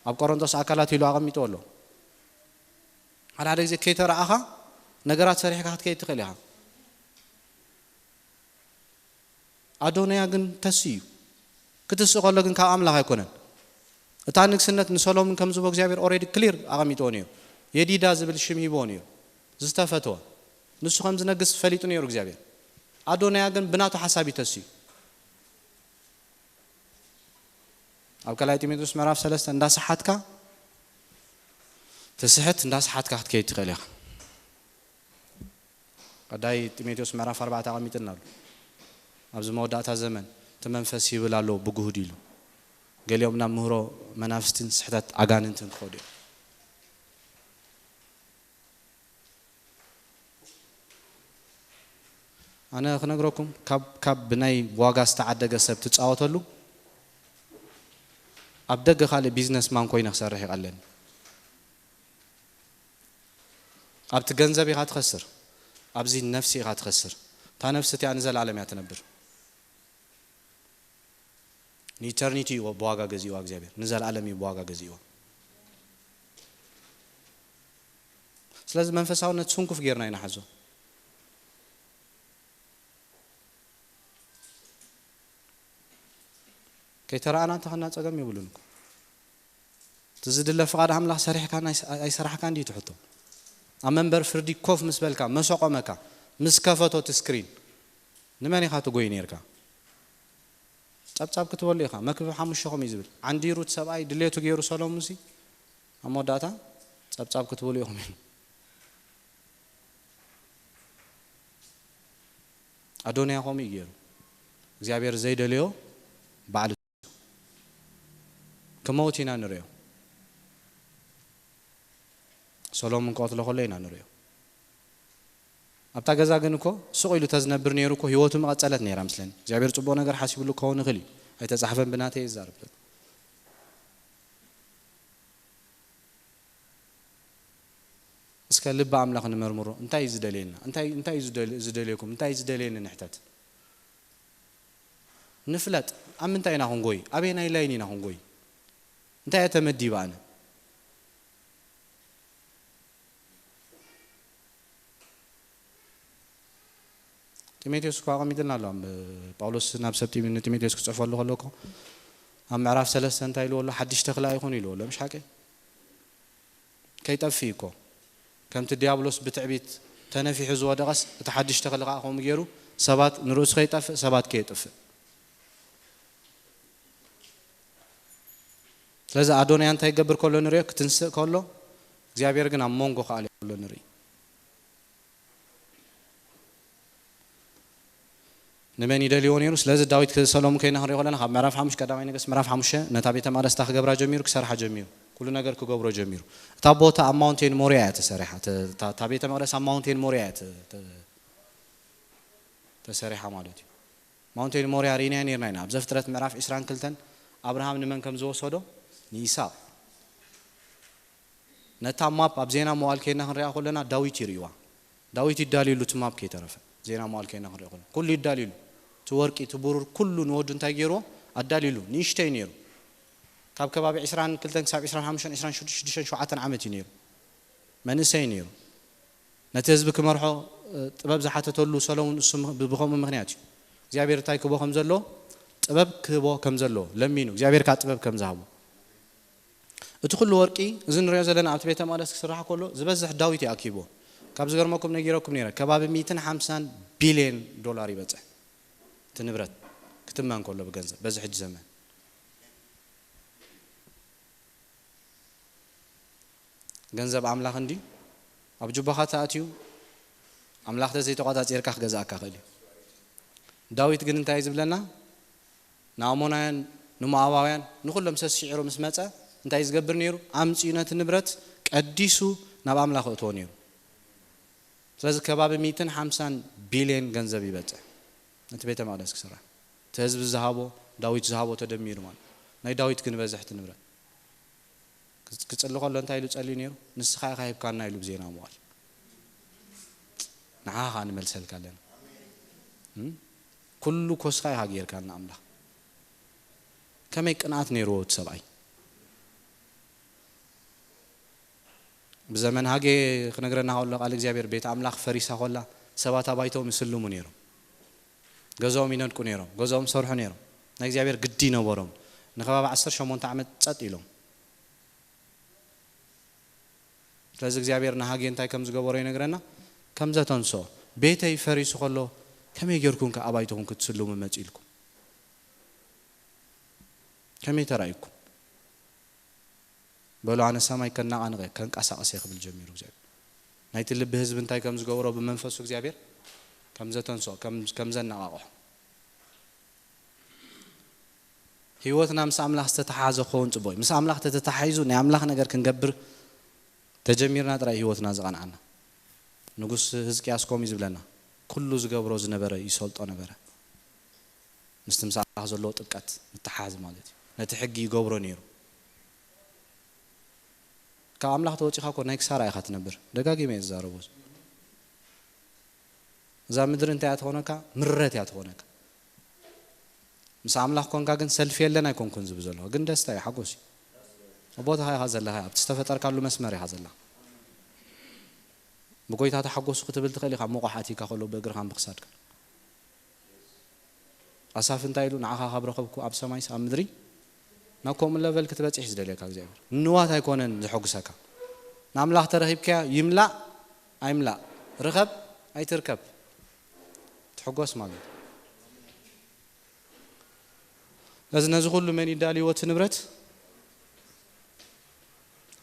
ኣብ ቆሮንቶስ ኣካላት ኢሉ ኣቐሚጥዎ ኣሎ። ሓደ ሓደ ግዜ ከይተረኣኻ ነገራት ሰሪሕካ ክትከይድ ትኽእል ኢኻ። ኣዶንያ ግን ተስእ እዩ። ክትስእ ከሎ ግን ካብ ኣምላኽ ኣይኮነን። እታ ንግስነት ንሰሎምን ከም ዝቦ እግዚኣብሔር ኦሬዲ ክሊር ኣቐሚጥዎ ነይሩ። የዲዳ ዝብል ሽም ሂብዎ ነይሩ፣ ዝተፈትወ። ንሱ ከም ዝነግስ ፈሊጡ ነይሩ እግዚኣብሔር። ኣዶናያ ግን ብናቱ ሓሳብ ይተስዩ። ኣብ ካልኣይ ጢሞቴዎስ ምዕራፍ ሰለስተ እንዳሰሓትካ ትስሕት፣ እንዳሰሓትካ ክትከይድ ትኽእል ኢኻ። ቀዳይ ጢሞቴዎስ ምዕራፍ ኣርባዕተ ኣቐሚጥና ኣሎ። ኣብዚ መወዳእታ ዘመን እቲ መንፈስ ይብል ኣሎ ብግሁድ ኢሉ። ገሊኦም ናብ ምህሮ መናፍስትን ስሕተት ኣጋንንትን ክኸዱ እዮም። ኣነ ክነግረኩም፣ ካብ ካብ ብናይ ዋጋ ዝተዓደገ ሰብ ትጻወተሉ፣ ኣብ ደገ ካልእ ቢዝነስ ማን ኮይነ ክሰርሕ ይቐለኒ። ኣብቲ ገንዘብ ኢኻ ትኸስር፣ ኣብዚ ነፍሲ ኢኻ ትኸስር። እታ ነፍሲ እቲኣ ንዘለኣለም እያ ትነብር። ንኢተርኒቲ እዩ ብዋጋ ገዚእዋ እግዚኣብሔር፣ ንዘለኣለም እዩ ብዋጋ ገዚእዋ። ስለዚ መንፈሳውነት ስንኩፍ ጌርና ኢና ሓዞ። ከይተረኣና እንተኸና ጸገም የብሉን እኮ። እቲ ዝድለ ፍቓድ ኣምላኽ ሰሪሕካ ናይ-፣ ኣይሰራሕካን ድዩ ትሕቶ? ኣብ መንበር ፍርዲ ኮፍ ምስ በልካ፣ መሰቆመካ፣ ምስ ከፈቶ እቲ ስክሪን፣ ንመን ኢኻ ትጎይ ነይርካ? ጸብጻብ ክትበሉ ኢኻ። መክብብ ሓሙሽተ ከምኡ እዩ ዝብል። ዓንዲሩ እቲ ሰብኣይ ድሌቱ ገይሩ ሰሎሙንሲ፣ ኣብ መወዳእታ ጸብጻብ ክትበሉ ኢኹም ኢሉ። ኣዶንያ ከምኡ እዩ ገይሩ። እግዚኣብሔር ዘይደለዮ ባዕሉ ክመውት ኢና ንርእዮ። ሰሎሙን ክቐትሎ ከሎ ኢና ንርእዮ። ኣብታ ገዛ ግን እኮ ስቕ ኢሉ ተዝነብር ነይሩ እኮ ህይወቱ ምቐጸለት ነይራ ምስለኒ። እግዚኣብሔር ጽቡቕ ነገር ሓሲብሉ ክኸውን ይኽእል እዩ። ኣይተጻሕፈን ብናተይ እዛርብ። እስከ ልቢ ኣምላኽ ንመርምሮ። እንታይ እዩ ዝደልየና? እንታይ፣ እንታይ እዩ ዝደል-፣ ዝደልየኩም? እንታይ እዩ ዝደልየኒ ንሕተት? ንፍለጥ። ኣብ ምንታይ ኢና ክንጎይ? ኣበየናይ ላይን ኢና ክንጎይ? እንታይ እየ ተመዲበ ኣነ? ጢሞቴዎስ እኮ ኣቐሚጥልና ኣሎ። ኣብ ጳውሎስ ናብ ሰብ ጢሞ-፣ ንጢሞቴዎስ ክጽሕፈሉ ከሎ እኮ ኣብ ምዕራፍ ሰለስተ እንታይ ኢልዎ ኣሎ? ሓድሽ ተኽሊ ኣይኹን ኢልዎ ኣሎ። ምሽ ሓቂ? ከይጠፍእ እኮ። ከምቲ ዲያብሎስ ብትዕቢት ተነፊሑ ዝወደቐስ፣ እቲ ሓድሽ ተኽሊ ከኣ ከምኡ ገይሩ ሰባት ንርእሱ ከይጠፍእ፣ ሰባት ከየጥፍእ። ስለዚ ኣዶንያ እንታይ ይገብር ከሎ ንርእዮ? ክትንስእ ከሎ፣ እግዚኣብሔር ግን ኣብ መንጎ ከኣ ኣሎ ንርኢ። ንመን ይደልይዎ ነይሩ? ስለዚ ዳዊት ሰሎሙን ከይና ክንሪኦ ከለና፣ ካብ ምዕራፍ ሓሙሽተ፣ ቀዳማይ ነገስት ምዕራፍ ሓሙሽተ፣ ነታ ቤተ መቕደስታ ክገብራ ጀሚሩ፣ ክሰርሓ ጀሚሩ፣ ኩሉ ነገር ክገብሮ ጀሚሩ። እታ ቦታ ኣብ ማውንቴን ሞሪያ እያ ተሰሪሓ። ተ-፣ እታ፣ እታ ቤተ መቕደስ ኣብ ማውንቴን ሞሪያ እያ ተ-፣ ተ-፣ ተሰሪሓ ማለት እዩ። ማውንቴን ሞሪያ ርኢናያ ነይርና ኢና። ኣብ ዘፍጥረት ምዕራፍ ዕስራን ክልተን ኣብርሃም ንመን ከም ዝወሰዶ? ንይስሐቅ። ነታ ማፕ ኣብ ዜና መዋዕል ከይና ክንሪኣ ከለና ዳዊት ይርእዋ። ዳዊት ይዳልዩሉ እቲ ማፕ ከይተረፈ። ዜና መዋዕል ከይና ክንሪኦ ከለና። ኩሉ ይዳልዩሉ። እቲ ወርቂ፣ እቲ ብሩር፣ ኩሉ ንወዱ እንታይ ገይርዎ? ኣዳልዩሉ። ንእሽተይ ነይሩ። ካብ ከባቢ ዕስራን ክልተን ክሳብ ዕስራን ሓሙሽተን፣ ዕስራን ሽዱሽተን፣ ሸውዓተን ዓመት እዩ ነይሩ። መንእሰይ ነይሩ። ነቲ ህዝቢ ክመርሖ፣ እ፣ ጥበብ ዝሓተተሉ ሰሎሙን እሱ ምኽ-፣ ብ-፣ ብኸምኡ ምኽንያት እዩ። እግዚኣብሔር እንታይ ክህቦ ከም ዘለዎ፣ ጥበብ ክህቦ ከም ዘለዎ ለሚኑ፣ እግዚኣብሔር ከኣ ጥበብ ከም ዝሃቦ። እቲ ኩሉ ወርቂ፣ እዚ ንሪኦ ዘለና ኣብቲ ቤተ መቕደስ ክስራሕ ከሎ፣ ዝበዝሕ ዳዊት እዩ ኣኪብዎ። ካብ ዝገርመኩም ነጊረኩም ነይረ፣ ከባቢ ሚእትን ሓምሳን ቢልየን ዶላር ይበጽሕ። እቲ ንብረት ክትመን ከሎ ብገንዘብ፣ በዚ ሕጂ ዘመን። ገንዘብ ኣምላኽ እንድዩ ኣብ ጁባኻ ተኣትዩ፣ ኣምላኽ ተዘይተቋጻጺርካ ክገዝኣካ ክእል እዩ። ዳዊት ግን እንታይ እዩ ዝብለና? ንኣሞናውያን፣ ንሞኣባውያን፣ ንኹሎም ሰሲዕሩ ምስ መጸ እንታይ እዩ ዝገብር ነይሩ? ኣምጺኡ ነቲ ንብረት ቀዲሱ ናብ ኣምላኽ እእትዎ ነይሩ። ስለዚ ከባቢ ሚእትን ሓምሳን ቢልየን ገንዘብ ይበጽሕ ነቲ ቤተ መቕደስ ክስራሕ። እቲ ህዝቢ ዝሃቦ፣ ዳዊት ዝሃቦ ተደሚሩ ማለት። ናይ ዳዊት ግን በዝሕ እቲ ንብረት። ክጽ-፣ ክጽሊ ከሎ እንታይ ኢሉ ጸልዩ ነይሩ? ንስኻ ኢኻ ሂብካና ኢሉ ብዜና መዋዕል። ንዓኻ ከኣ ንመልሰልካ ኣለና። እም? ኩሉ እኮ እስኻ ኢኻ ጌርካና ኣምላኽ። ከመይ ቅንኣት ነይርዎ እቲ ሰብኣይ? ብዘመን ሃጌ ክነግረና ከሎ ቃል እግዚኣብሔር ቤት ኣምላኽ ፈሪሳ ኮላ ሰባት ኣባይቶም ይስልሙ ነይሮም። ገዛኦም ይነድቁ ነይሮም። ገዛኦም ይሰርሑ ነይሮም። ናይ እግዚኣብሔር ግዲ ይነበሮም። ንከባቢ ዓሰርተ ሸሞንተ ዓመት ጸጥ ኢሎም። ስለዚ እግዚኣብሔር ንሃጌ እንታይ ከም ዝገበሮ ይነግረና። ከም ዘተንስኦ፣ ቤተይ ፈሪሱ ከሎ ከመይ ጌርኩም ከ ኣባይትኹም ክትስልሙ መጺእልኩም? ከመይ ተራእዩኩም? በሉ፣ ኣነ ሰማይ ከናቓንቐ፣ ከንቀሳቐሰ ክብል ጀሚሩ እግዚኣብሔር። ናይቲ ልቢ ህዝቢ እንታይ ከም ዝገብሮ ብመንፈሱ እግዚኣብሔር ከም ዘተንስኦ፣ ከም፣ ከም ዘነቓቕሖ። ህይወትና ምስ ኣምላኽ ዝተተሓሓዘ ክኸውን ጽቡቕ እዩ። ምስ ኣምላኽ ተተታሒዙ ናይ ኣምላኽ ነገር ክንገብር ተጀሚርና ጥራይ ህይወትና ዝቐንዓና። ንጉስ ህዝቅያስ ከምኡ እዩ ዝብለና፣ ኩሉ ዝገብሮ ዝነበረ ይሰልጦ ነበረ። ምስቲ ምስ ኣምላኽ ዘለዎ ጥብቀት ምትሓዝ ማለት እዩ። ነቲ ሕጊ ይገብሮ ነይሩ። ካብ ኣምላኽ ተወጺኻ እኮ ናይ ክሳራ ኢኻ ትነብር። ደጋጊመ እየ ዝዛረቦ። እዛ ምድሪ እንታይ እያ ትኾነካ? ምረት እያ ትኾነካ። ምስ ኣምላኽ ኮንካ ግን ሰልፊ የለን ኣይኮንኩን ዝብል ዘለኹ። ግን ደስታ እዩ፣ ሓጎስ እዩ። ኣብ ቦታኻ ኢኻ ዘለኻ፣ ኣብቲ ዝተፈጠርካሉ መስመር ኢኻ ዘላ። ብጎይታ ተሓጎሱ ክትብል ትኽእል ኢኻ፣ ምቑሕ ኣቲካ ከሎ ብእግርኻን ብክሳድካን። ኣሳፍ እንታይ ኢሉ? ንዓኻ ካብ ረኸብኩ ኣብ ሰማይስ ኣብ ምድሪ ናብ ከምኡ ለቨል ክትበጽሕ እዩ ዝደልየካ እግዚኣብሔር። ንዋት ኣይኮነን ዘሐጉሰካ። ንኣምላኽ ተረኺብካዮ ይምላእ ኣይምላእ፣ ርኸብ ኣይትርከብ፣ ትሕጎስ ማለት እዩ። ስለዚ ነዚ ኩሉ መን ይዳልይዎ እቲ ንብረት?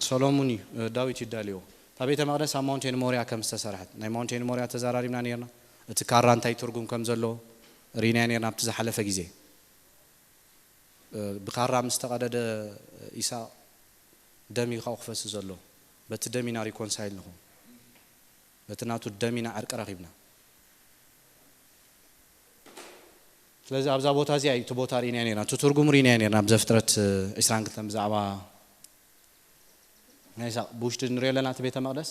ሰሎሙን እዩ፣ እ፣ ዳዊት ይዳልይዎ። እታ ቤተ መቕደስ ኣብ ማውንቴን ሞርያ ከም ዝተሰርሐት፣ ናይ ማውንቴን ሞርያ ተዘራሪብና ነርና። እቲ ካራ እንታይ ትርጉም ከም ዘለዎ ርኢና ነርና ኣብቲ ዝሓለፈ ግዜ። እ፣ ብካራ ምስ ተቐደደ ኢሳቕ ደም እዩ ካብኡ ክፈስስ ዘሎ። በቲ ደም ኢና ሪኮንሳይል ንኹን። በቲ ናቱ ደም ኢና ዕርቂ ረኺብና። ስለዚ ኣብዛ ቦታ እዚኣ እዩ እቲ ቦታ ርኢና ነርና። እቲ ትርጉም ርኢና ነርና። ኣብ ዘፍጥረት፣ እ፣ ዕስራን ክልተን ብዛዕባ ናይ ይስሐቅ ብውሽጢ ንሪኦ ኣለና። እቲ ቤተ መቕደስ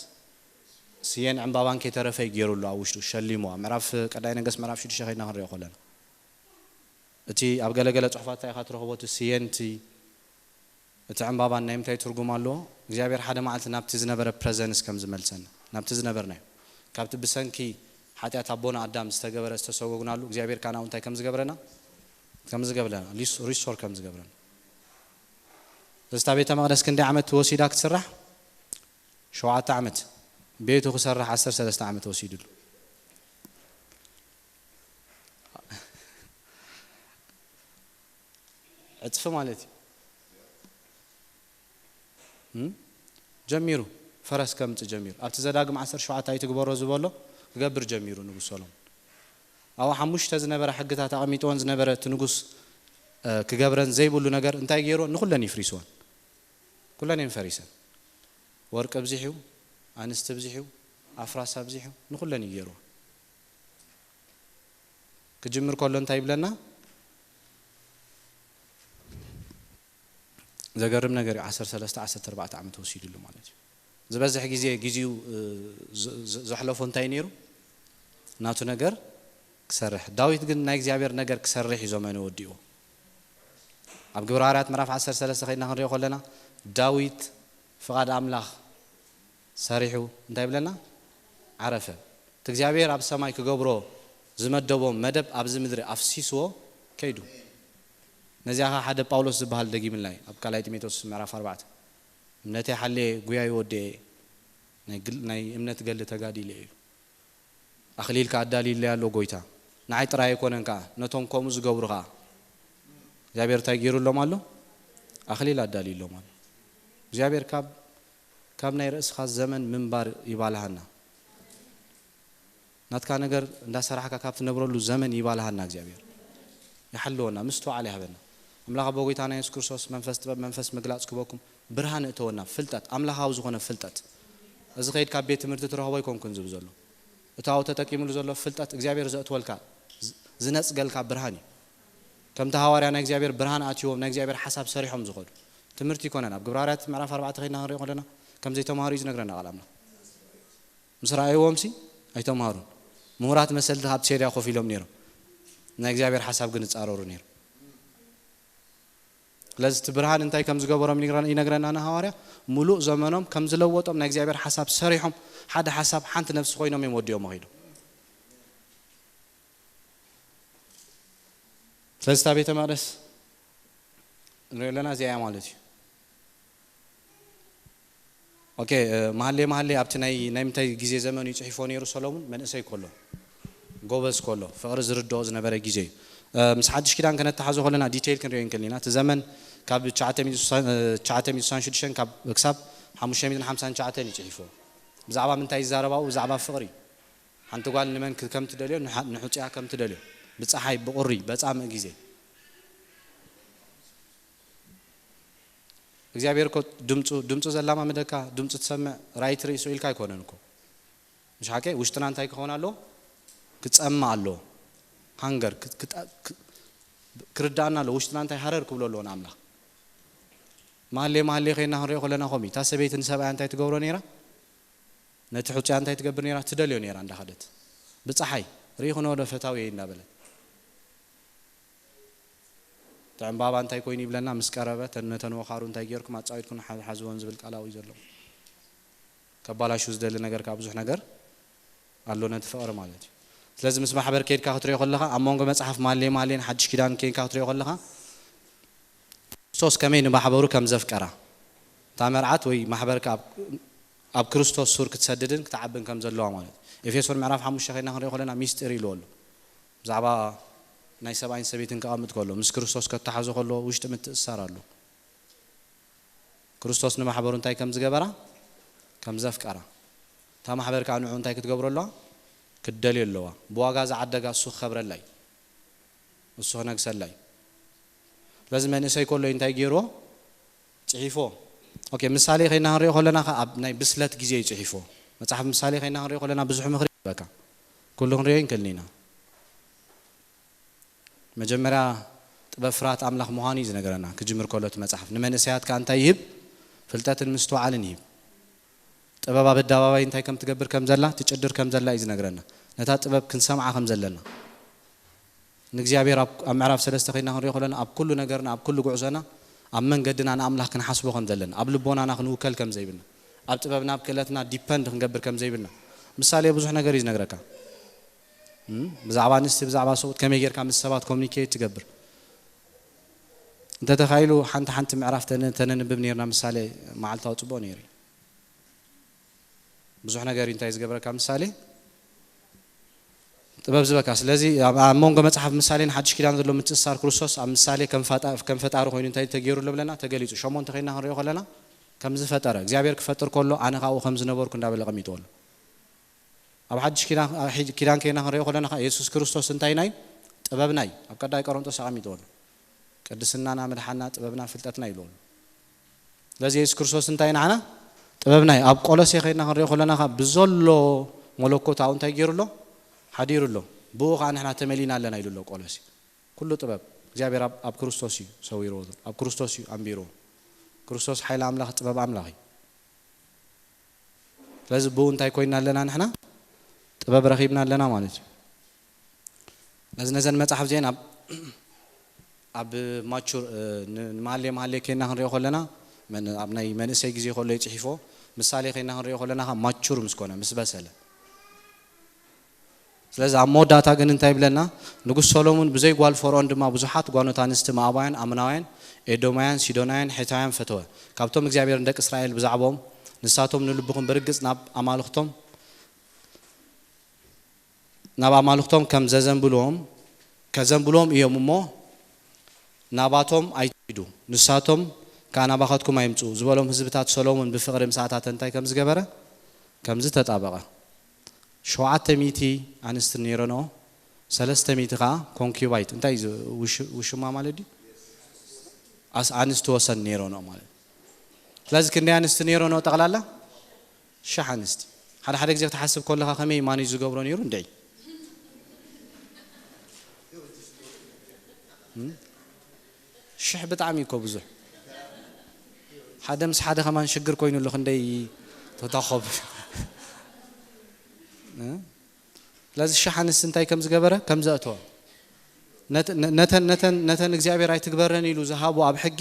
ስየን ዕምባባን ከይተረፈ እዩ ገይሩሉ ኣብ ውሽጡ ሸሊሞ። ኣብ ምዕራፍ ቀዳይ ነገስት ምዕራፍ ሽዱሽተ ከይድና ክንሪኦ ከለና እቲ ኣብ ገለገለ ጽሑፋት እንታይ ኢኻ ትረኽቦ? እቲ ስየን እቲ፣ እቲ ዕምባባን ናይ ምንታይ ትርጉም ኣለዎ? እግዚኣብሔር ሓደ መዓልቲ ናብቲ ዝነበረ ፕረዘንስ ከም ዝመልሰና፣ ናብቲ ዝነበርናዮ፣ ካብቲ ብሰንኪ ሓጢኣት ኣቦና ኣዳም ዝተገበረ ዝተሰጎግናሉ እግዚኣብሔር ካናው እንታይ ከም ዝገብረና፣ ከም ዝገብረና፣ ሊስ-፣ ሪስቶር ከም ዝገብረና። እዝታ ቤተ መቕደስ ክንደይ ዓመት ወሲዳ ክትስራሕ? ሸውዓተ ዓመት። ቤቱ ክሰርሕ ዓሰርተ ሰለስተ ዓመት ወሲድሉ። ዕጽፊ ማለት እዩ። እም? ጀሚሩ፣ ፈረስ ከምጽእ ጀሚሩ። ኣብቲ ዘዳግም ዓሰርተ ሸውዓተ ኣይትግበሮ ዝበሎ ክገብር ጀሚሩ ንጉስ ሰሎሞን። ኣብ ሓሙሽተ ዝነበረ ሕግታት ኣቐሚጥወን ዝነበረ እቲ ንጉስ፣ እ፣ ክገብረን ዘይብሉ ነገር እንታይ ገይርዎ? ንኹለን ይፍሪስወን። ኩለን እየን ፈሪሰን። ወርቂ ኣብዚሑ፣ ኣንስቲ ኣብዚሑ፣ ኣፍራስ ኣብዚሑ፣ ንኹለን እዩ ገይርዎ። ክጅምር ከሎ እንታይ ይብለና? ዘገርም ነገር እዩ። ዓሰርተ ሰለስተ ዓሰርተ ኣርባዕተ ዓመት ወሲድሉ ማለት እዩ። ዝበዝሕ ግዜ ግዜኡ፣ እ፣ ዝ-፣ ዝ-፣ ዘሕለፎ እንታይ ነይሩ? ናቱ ነገር ክሰርሕ። ዳዊት ግን ናይ እግዚኣብሔር ነገር ክሰርሕ እዩ ዘመኑ ወዲኡ። ኣብ ግብረ ሃዋርያት ምዕራፍ ዓሰርተ ሰለስተ ከይድና ክንሪኦ ከለና ዳዊት ፍቓድ ኣምላኽ ሰሪሑ እንታይ ይብለና? ዓረፈ። እቲ እግዚኣብሔር ኣብ ሰማይ ክገብሮ ዝመደቦ መደብ ኣብዚ ምድሪ ኣፍሲስዎ ከይዱ። ነዚኣ ኸዓ ሓደ ጳውሎስ ዝበሃል ደጊምልና እዩ። ኣብ ካልኣይ ጢሞቴዎስ ምዕራፍ ኣርባዕተ፣ "እምነተይ ሓልየ፣ ጉያይ ወድኤ፣ ናይ ግል-፣ ናይ እምነት ገድሊ ተጋዲለ" ኢሉ። ኣኽሊል ከኣ ኣዳልዩለይ ኣሎ ጎይታ። ንዓይ ጥራይ ኣይኮነን ከኣ፣ ነቶም ከምኡ ዝገብሩ ከኣ እግዚኣብሔር እንታይ ገይሩሎም ኣሎ? ኣኽሊል ኣዳልዩሎም ኣሎ። እግዚኣብሔር ካብ፣ ካብ ናይ ርእስኻ ዘመን ምንባር ይባልሃና። ናትካ ነገር እንዳሰራሕካ ካብ ትነብረሉ ዘመን ይባልሃና እግዚኣብሔር። ይሓልወና፣ ምስትውዓል ይሃበና። ኣምላኽ ኣቦ ጎይታና የሱስ ክርስቶስ መንፈስ ጥበብ፣ መንፈስ ምግላጽ ክበኩም፣ ብርሃን እተወና፣ ፍልጠት፣ ኣምላኻዊ ዝኾነ ፍልጠት። እዚ ከይድ ካብ ቤት ትምህርቲ ትረኽቦ ኣይኮንኩን ዝብል ዘሎ። እቲ ኣብኡ ተጠቂምሉ ዘሎ ፍልጠት እግዚኣብሔር ዘእትወልካ፣ ዝ-፣ ዝነጽገልካ ብርሃን እዩ። ከምቲ ሃዋርያ ናይ እግዚኣብሔር ብርሃን ኣትይዎም፣ ናይ እግዚኣብሔር ሓሳብ ሰሪሖም ዝኸዱ። ትምህርቲ ይኮነን። ኣብ ግብረ ሃዋርያት ምዕራፍ ኣርባዕተ ከይድና ክንሪኦ ከለና፣ ከም ዘይተማሃሩ እዩ ዝነግረና ቃል ኣምላኽ። ምስ ረኣይዎም ሲ ኣይተምሃሩን። ምሁራት መሰልቲ ኣብ ሴርያ ኮፍ ኢሎም ነይሮም። ናይ እግዚኣብሔር ሓሳብ ግን ይጻረሩ ነይሮም። ስለዚ እቲ ብርሃን እንታይ ከም ዝገበሮም ይነግረና፣ ይነግረና ንሃዋርያ። ሙሉእ ዘመኖም ከም ዝለወጦም ናይ እግዚኣብሔር ሓሳብ ሰሪሖም፣ ሓደ ሓሳብ፣ ሓንቲ ነፍሲ ኮይኖም እዮም ወዲኦም ኸይዶም። ስለዚ እታ ቤተ መቕደስ ንሪኦ ኣለና፣ እዚኣ እያ ማለት እዩ። ኦኬ፣ መሃሌ መሃሌ ኣብቲ ናይ ናይ ምንታይ ግዜ ዘመኑ ይጽሒፎ ነይሩ ሰሎሙን? መንእሰይ ከሎ፣ ጎበዝ ከሎ፣ ፍቕሪ ዝርድኦ ዝነበረ ግዜ እዩ። ምስ ሓድሽ ኪዳን ከነተሓዞ ከለና ዲቴይል ክንሪኦ ንክእል ኢና። እቲ ዘመን ካብ ትሽዓተ ሚእቲ ስሳን ሽዱሽተን ካብ ክሳብ ሓሙሽተ ሚእትን ሓምሳን ትሽዓተን እዩ ጽሒፎ። ብዛዕባ ምንታይ ይዛረባኡ? ብዛዕባ ፍቕሪ። ሓንቲ ጓል ንመን ከም ትደልዮ፣ ንሓ- ንሕጹያ ከም ትደልዮ፣ ብጸሓይ፣ ብቑሪ፣ በጻምእ ግዜ። እግዚኣብሔር እኮ ድምፁ ድምፁ ዘላማምደካ፣ ድምፁ ትሰምዕ፣ ራእይ ትርኢ፣ ስቕ ኢልካ ኣይኮነን እኮ። ምሽ ሓቂ? ውሽጥና እንታይ ክኸውን ኣለዎ? ክጸምእ ኣለዎ። ሃንገር ክርዳእና ኣለዎ። ውሽጥና እንታይ ሃረር ክብሎ ኣለዎ ንኣምላኽ። መሃሌ መሃሌ ከይና ክንሪኦ ከለና ከምኡ እዩ። እታ ሰበይቲ ንሰብኣያ እንታይ ትገብሮ ነይራ? ነቲ ሕጹያ እንታይ ትገብር ነይራ? ትደልዮ ነይራ እንዳኸደት። ብጸሓይ ርኢኹንዎ ዶ ፈታውየይ እንዳበለት። እቲ ዕምባባ እንታይ ኮይኑ ይብለና? ምስ ቀረበ፣ ተን-፣ ነተን ወኻሩ እንታይ ጌርኩም ኣጻዊድኩም ሓ-፣ ሓዝወን ዝብል ቃል ኣብኡ እዩ ዘሎ። ከባላሹ ዝደሊ ነገር ካብ ብዙሕ ነገር ኣሎ ነቲ ፍቕሪ ማለት እዩ። ስለዚ ምስ ማሕበር ከይድካ ክትሪኦ ከለኻ፣ ኣብ መንጎ መጽሓፍ ማሌ ማሌን ሓድሽ ኪዳን ከይንካ ክትሪኦ ከለኻ፣ ክርስቶስ ከመይ ንማሕበሩ ከም ዘፍቀራ፣ እታ መርዓት ወይ ማሕበርካ ኣብ፣ ኣብ ክርስቶስ ሱር ክትሰድድን ክትዓብን ከም ዘለዋ ማለት እዩ። ኤፌሶን ምዕራፍ ሓሙሽተ ከይና ክንሪኦ ከለና ሚስጢር ኢልዎ ኣሎ። ብዛዕባ ናይ ሰብኣይን ሰበይትን ክቐምጥ ከሎ፣ ምስ ክርስቶስ ከተሓዞ ከሎ ውሽጢ ምትእስሳር ኣሎ። ክርስቶስ ንማሕበሩ እንታይ ከም ዝገበራ፣ ከም ዘፍቀራ፣ እታ ማሕበር ከኣ ንዕኡ እንታይ ክትገብሮ ኣለዋ? ክትደልዮ ኣለዋ። ብዋጋ ዝዓደጋ እሱ ክኸብረላ እዩ። እሱ ክነግሰላ እዩ። ስለዚ መንእሰይ ከሎ እንታይ ገይርዎ? ጽሒፎ። ኦኬ፣ ምሳሌ ከይና ክንሪኦ ከለና ከኣ ኣብ ናይ ብስለት ግዜ እዩ ጽሒፎ። መጽሓፍ ምሳሌ ከይና ክንሪኦ ከለና ብዙሕ ምኽሪ ይህበካ። ኩሉ ክንሪኦ ይንክእልን ኢና። መጀመርያ ጥበብ ፍርሃት ኣምላኽ ምዃኑ እዩ ዝነግረና። ክጅምር ከሎ እቲ መጽሓፍ ንመንእሰያት ከኣ እንታይ ይህብ? ፍልጠትን ምስትውዓልን ይህብ። ጥበብ ኣብ ኣደባባይ እንታይ ከም ትገብር ከም ዘላ፣ ትጭድር ከም ዘላ እዩ ዝነግረና። ነታ ጥበብ ክንሰምዓ ከም ዘለና። ንእግዚኣብሔር ኣብ፣ ኣብ ምዕራፍ ሰለስተ ከይና ክንሪኦ ከለና ኣብ ኩሉ ነገርና፣ ኣብ ኩሉ ጉዕዞና፣ ኣብ መንገድና ንኣምላኽ ክንሓስቦ ከም ዘለና፣ ኣብ ልቦናና ክንውከል ከም ዘይብልና፣ ኣብ ጥበብና፣ ኣብ ክእለትና ዲፐንድ ክንገብር ከም ዘይብልና። ምሳሌ ብዙሕ ነገር እዩ ዝነግረካ። እም፣ ብዛዕባ ኣንስቲ፣ ብዛዕባ ሰብኡት ከመይ ጌርካ ምስ ሰባት ኮሚኒኬት ትገብር። እንተተኻኢሉ ሓንቲ ሓንቲ ምዕራፍ ተነ-፣ ተነንብብ ኔርና ምሳሌ መዓልታዊ ጽቡቕ ኔሩ እዩ። ብዙሕ ነገር እዩ እንታይ ዝገብረካ ምሳሌ ጥበብ ዝበካ። ስለዚ ኣብ፣ ኣብ መንጎ መጽሓፍ ምሳሌን ሓድሽ ኪዳን ዘሎ ምትእስሳር ክርስቶስ ኣብ ምሳሌ ከም ፋጣ-፣ ከም ፈጣሪ ኮይኑ እንታይ ተገይሩ ኣሎ ብለና ተገሊጹ። ሸሞንተ ከይና ክንሪኦ ከለና ከም ዝፈጠረ፣ እግዚኣብሔር ክፈጥር ከሎ ኣነ ካብኡ ከም ዝነበርኩ እንዳበለ ቀሚጥዎ ኣሎ። ኣብ ሓድሽ ኪዳን፣ ኣብ ሒ-፣ ኪዳን ከይና ክንሪኦ ከለና ከኣ የሱስ ክርስቶስ እንታይ ናይ ጥበብና እዩ። ኣብ ቀዳማይ ቆሮንጦስ ኣቐሚጥዎ ኣሎ። ቅድስናና፣ ምድሓና፣ ጥበብና፣ ፍልጠትና ኢልዎ ኣሎ። ስለዚ የሱስ ክርስቶስ እንታይ ንዓና ጥበብና እዩ። ኣብ ቆሎሴ ከይና ክንሪኦ ከለና ከኣ ብዘሎ መለኮታዊ እንታይ ገይሩ ኣሎ? ሓዲሩ ኣሎ። ብኡ ከኣ ንሕና ተመሊና ኣለና ኢሉ ኣሎ ቆሎሴ። ኩሉ ጥበብ እግዚኣብሔር ኣብ፣ ኣብ ክርስቶስ እዩ ሰዊርዎ ዘሎ። ኣብ ክርስቶስ እዩ ኣንቢርዎ። ክርስቶስ ሓይሊ ኣምላኽ፣ ጥበብ ኣምላኽ እዩ። ስለዚ ብኡ እንታይ ኮይና ኣለና ንሕና? ጥበብ ረኺብና ኣለና ማለት እዩ። ነዚ፣ ነዘን መጽሓፍ እዚአን ኣብ፣ ኣብ ማቹር፣ እ፣ ን-፣ ንመሃሌ መሃሌ ኬና ክንሪኦ ከለና፣ መን-፣ ኣብ ናይ መንእሰይ ግዜ ከሎ ይጽሒፎ፣ ምሳሌ ኬና ክንሪኦ ከለና ከኣ ማቹር ምስ ኮነ፣ ምስ በሰለ። ስለዚ ኣብ መወዳእታ ግን እንታይ ይብለና? ንጉስ ሰሎሞን ብዘይ ጓል ፈርዖን ድማ ብዙሓት ጓኖት ኣንስቲ መኣባውያን፣ ኣሞናውያን፣ ኤዶማውያን፣ ሲዶናውያን፣ ሔታውያን ፈተወ። ካብቶም እግዚኣብሔር ንደቂ እስራኤል ብዛዕባኦም፣ ንሳቶም ንልብኹም ብርግጽ ናብ ኣማልኽቶም፣ ናብ ኣማልኽቶም ከም ዘዘንብልዎም፣ ከዘንብልዎም እዮም እሞ፣ ናባቶም ኣይትኺዱ፣ ንሳቶም ከኣ ናባኻትኩም ኣይምጽኡ ዝበሎም ህዝብታት ሰሎሞን ብፍቕሪ ምሳታት እንታይ ከም ዝገበረ፣ ከም ዝተጣበቐ። ሸውዓተ ሚእቲ ኣንስቲ ነይረንኦ፣ ሰለስተ ሚእቲ ከኣ ኮንኪባይት፣ እንታይ እዩ እዚ? ውሽ-፣ ውሽማ ማለት ድዩ? ኣስ-፣ ኣንስቲ ወሰን ነይረንኦ ማለት። ስለዚ ክንደይ ኣንስቲ ነይረንኦ ጠቕላላ? ሽሕ ኣንስቲ። ሓደ ሓደ ግዜ ክትሓስብ ከለኻ ከመይ ማኔጅ ዝገብሮ ነይሩ እንድዒ። እም? ሽሕ ብጣዕሚ እኮ ብዙሕ። ሓደ ምስ ሓደ ከማን ሽግር ኮይኑ ኣሎ፣ ክንደይ ተታኸብ። እ? ስለዚ ሽሕ ኣንስቲ እንታይ ከም ዝገበረ፣ ከም ዘእተወ። ነት-፣ ነ-፣ ነተን፣ ነተን፣ ነተን እግዚኣብሔር ኣይትግበረን ኢሉ ዝሃቦ ኣብ ሕጊ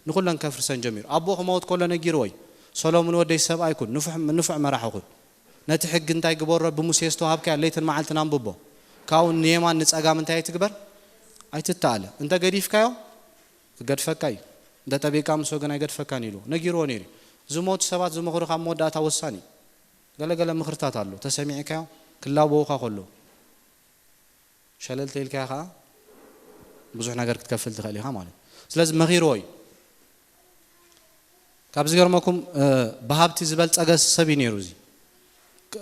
ንኹለን ከፍርሰን ጀሚሩ። ኣቦኡ ክመውት ከሎ ነጊርዎ እዩ። ሰሎሙን ወደይ ሰብኣይ ኩን፣ ንፉዕ፣ ንፉዕ መራሒ ኩን። ነቲ ሕጊ እንታይ ግበሮ፣ ብሙሴ ዝተዋሃብካያ ለይትን መዓልትን ኣንብቦ። ካብኡ ንየማን ንጸጋም እንታይ ኣይትግበር? ኣይትተኣለ። እንተ ገዲፍካዮ፣ ክገድፈካ እዩ። እንተ ጠቢቕካ ምስ ወገን ኣይገድፈካን ኢልዎ። ነጊርዎ ነይሩ እዩ። ዝሞቱ ሰባት ዝምኽሩኻ ኣብ መወዳእታ ወሳኒ እዩ። ገለገለ ምኽርታት ኣሎ፣ ተሰሚዕካዮ ክላበዉኻ ከሎ ሸለል ተይልካዮ ከዓ ብዙሕ ነገር ክትከፍል ትኽእል ኢኻ ማለት እዩ። ስለዚ መኺርዎ እዩ። ካብ ዝገርመኩም፣ እ፣ ብሃብቲ ዝበልጸገ ሰብ እዩ ነይሩ። እዚ፣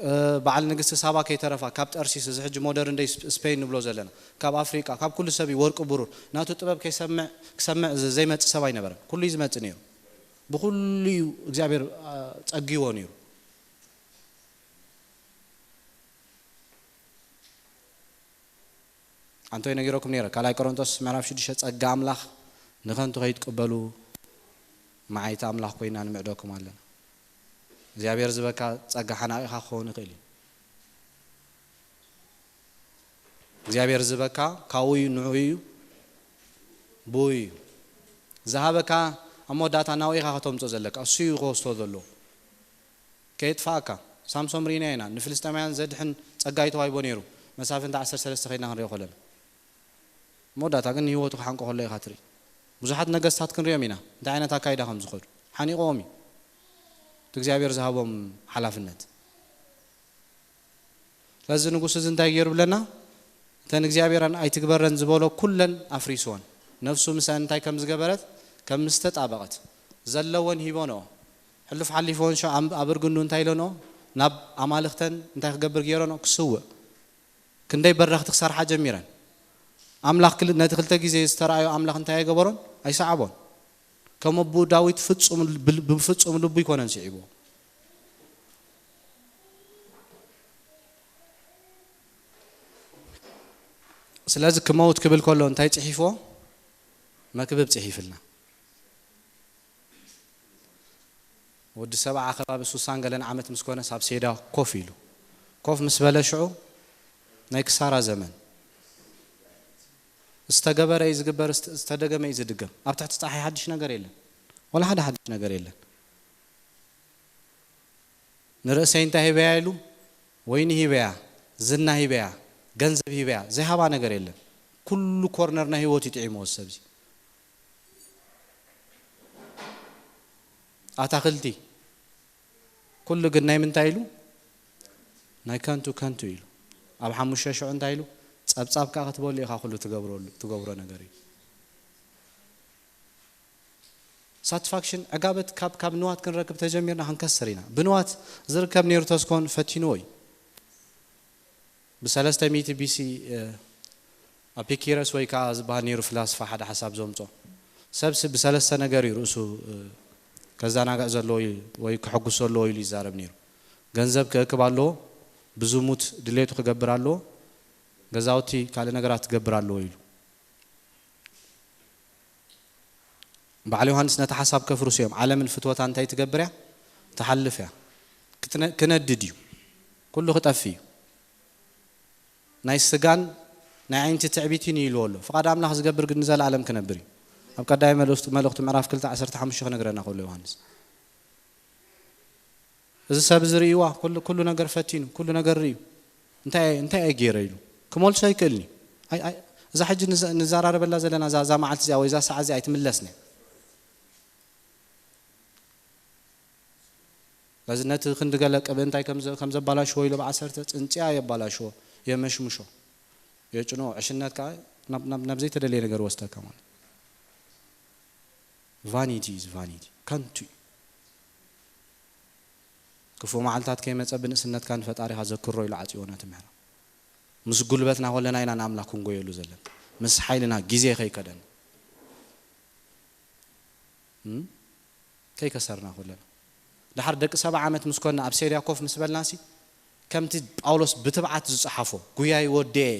እ፣ በዓል ንግስቲ ሳባ ከይተረፋ ካብ ጠርሲስ፣ እዚ ሕጂ ሞደርን ደይ ስፕ-፣ ስፔን ንብሎ ዘለና፣ ካብ ኣፍሪቃ፣ ካብ ኩሉ ሰብ እዩ ወርቂ ብሩር። ናቱ ጥበብ ከይሰምዕ፣ ክሰምዕ ዘ-፣ ዘይመጽእ ሰብ ኣይነበረን። ኩሉ እዩ ዝመጽእ ነይሩ። ብኩሉ እዩ እግዚኣብሔር፣ እ፣ ጸጊዎ ነይሩ። ኣንቶይ ነጊረኩም ነይረ። ካልኣይ ቆሮንቶስ ምዕራፍ ሽዱሽተ፣ ጸጋ ኣምላኽ ንኸንቱ ከይትቅበሉ መዓይቲ ኣምላኽ ኮይና ንምዕደኩም ኣለና። እግዚኣብሔር ዝበካ ጸጋ ሓናቒኻ ክኸውን ይኽእል እዩ። እግዚኣብሔር ዝበካ ካብኡ እዩ፣ ንዕኡ እዩ፣ ብኡ እዩ። ዝሃበካ ኣብ መወዳእታ ናብኡ ኢኻ ከተምጾ ዘለካ። እሱ እዩ ክወስዶ ዘለዎ። ከየጥፋእካ። ሳምሶም ርኢና ኢና። ንፍልስጤማውያን ዘድሕን ጸጋ እዩ ተዋሂቦ ነይሩ። መሳፍንቲ ዓሰርተ ሰለስተ ከይድና ክንሪኦ ከለና። መወዳእታ ግን ንህይወቱ ክሓንቆ ከሎ ኢኻ ትርኢ። ብዙሓት ነገስታት ክንሪኦም ኢና። እንታይ ዓይነት ኣካይዳ ከም ዝኸዱ። ሓኒቆም እዩ። እቲ እግዚኣብሔር ዝሃቦም ሓላፍነት። ስለዚ ንጉስ እዚ እንታይ ገይሩ ብለና? እተን እግዚኣብሔር ኣይትግበረን ዝበሎ ኩለን ኣፍሪስወን። ነፍሱ ምስኣን እንታይ ከም ዝገበረት፣ ከም ምስተጣበቐት፣ ዘለወን ሂቦንኦ። ሕሉፍ ሓሊፍወን ሸ-፣ ኣብ፣ ኣብ እርግኑ እንታይ ኢለንኦ? ናብ ኣማልኽተን እንታይ ክገብር ገይረንኦ? ክስውእ። ክንደይ በረኽቲ ክሰርሓ ጀሚረን። ኣምላኽ ክል-፣ ነቲ ክልተ ግዜ ዝተረኣዮ ኣምላኽ እንታይ ኣይገበሮን? ኣይሰዓቦን። ከም ኣቦኡ ዳዊት ፍጹም ብል-፣ ብፍጹም ልቡ ይኮነን ስዒብዎ። ስለዚ ክመውት ክብል ከሎ እንታይ ጽሒፍዎ? መክብብ ጽሒፍልና። ወዲ ሰብዓ ከባቢ ሱሳን ገለን ዓመት ምስ ኮነስ ኣብ ሴዳ ኮፍ ኢሉ። ኮፍ ምስ በለ ሽዑ ናይ ክሳራ ዘመን። ዝተገበረ እዩ ዝግበር፣ ዝተ-፣ ዝተደገመ እዩ ዝድገም። ኣብ ትሕቲ ጸሓይ ሓድሽ ነገር የለን። ወላ ሓደ ሓድሽ ነገር የለን። ንርእሰይ እንታይ ሂበያ ኢሉ? ወይኒ ሂበያ፣ ዝና ሂበያ፣ ገንዘብ ሂበያ፣ ዘይሃባ ነገር የለን። ኩሉ ኮርነር ናይ ህይወት ይጥዒምዎ ሰብዚ። ኣታኽልቲ፣ ኩሉ ግን ናይ ምንታይ ኢሉ? ናይ ከንቱ፣ ከንቱ ኢሉ። ኣብ ሓሙሽተ ሽዑ እንታይ ኢሉ? ጸብጻብ ከኣ ክትበሉ ኢኻ ኩሉ ትገብረሉ፣ ትገብሮ ነገር እዩ። ሳትስፋክሽን፣ ዕጋበት ካብ፣ ካብ ንዋት ክንረክብ ተጀሚርና ክንከስር ኢና። ብንዋት ዝርከብ ነይሩ ተስኮን ፈቲንዎ እዩ። ብሰለስተ ሚእቲ ቢ ሲ፣ እ፣ ኣፒኪረስ ወይ ከዓ ዝበሃል ነይሩ ፍላስፋ ሓደ ሓሳብ ዘምጾ። ሰብሲ ብሰለስተ ነገር እዩ ርእሱ፣ እ፣ ከዘናግዕ ዘለዎ ኢሉ ወይ ክሕጉስ ዘለዎ ኢሉ ይዛረብ ነይሩ። ገንዘብ ክእክብ ኣለዎ፣ ብዝሙት ድሌቱ ክገብር ኣለዎ፣ ገዛውቲ ካልእ ነገራት ክገብር ኣለዎ ኢሉ። በዓል ዮሃንስ ነቲ ሓሳብ ከፍርሱ እዮም። ዓለምን ፍትወታ እንታይ ትገብር እያ? ትሓልፍ እያ። ክትነ-፣ ክነድድ እዩ። ኩሉ ክጠፍእ እዩ። ናይ ስጋን ናይ ዓይንቲ ትዕቢትን እዩ ኢልዎ ኣሎ። ፍቓድ ኣምላኽ ዝገብር ግን ንዘለኣለም ክነብር እዩ። ኣብ ቀዳማይ መልእኽቱ፣ መልእኽቱ ምዕራፍ ክልተ ዓሰርተ ሓሙሽተ ክነግረና ከሎ ዮሃንስ። እዚ ሰብ እዚ ርእይዋ፣ ኩሉ፣ ኩሉ ነገር ፈቲኑ፣ ኩሉ ነገር ርእዩ። እንታይ፣ እንታይ እየ ገይረ ኢሉ ክመልሶ ኣይክእልን እዩ። ኣይ፣ ኣይ፣ እዛ ሕጂ ንዘ-፣ ንዘራረበላ ዘለና እዛ፣ እዛ መዓልቲ እዚኣ ወይ እዛ ሰዓት እዚኣ ኣይትምለስን እያ። ስለዚ ነቲ ክንዲ ገለ ቅብኢ እንታይ ከም ዘ-፣ ከም ዘባላሽዎ ኢሉ ብዓሰርተ ጽንጽያ የባላሽዎ፣ የመሽምሾ፣ የጭንቆ፣ ዕሽነት ከኣ ናብ፣ ናብ፣ ናብ ዘይተደለየ ነገር ወስደካ ማለት። ቫኒቲ ኢዝ ቫኒቲ፣ ከንቱ እዩ። ክፉእ መዓልታት ከይመጸ ብንእስነትካ ንፈጣሪኻ ዘክሮ ኢሉ ዓጽዎ ነቲ ምዕራፍ። ምስ ጉልበትና ኮለና ኢና ንኣምላኽ ክንጎየሉ ዘለና። ምስ ሓይልና ግዜ ከይከደና። እም? ከይከሰርና ኮለና። ደሓር ደቂ ሰብዓ ዓመት ምስ ኮንና ኣብ ሴርያ ኮፍ ምስ በልናሲ፣ ከምቲ ጳውሎስ ብትብዓት ዝጸሓፎ፣ "ጉያይ ወድየ፣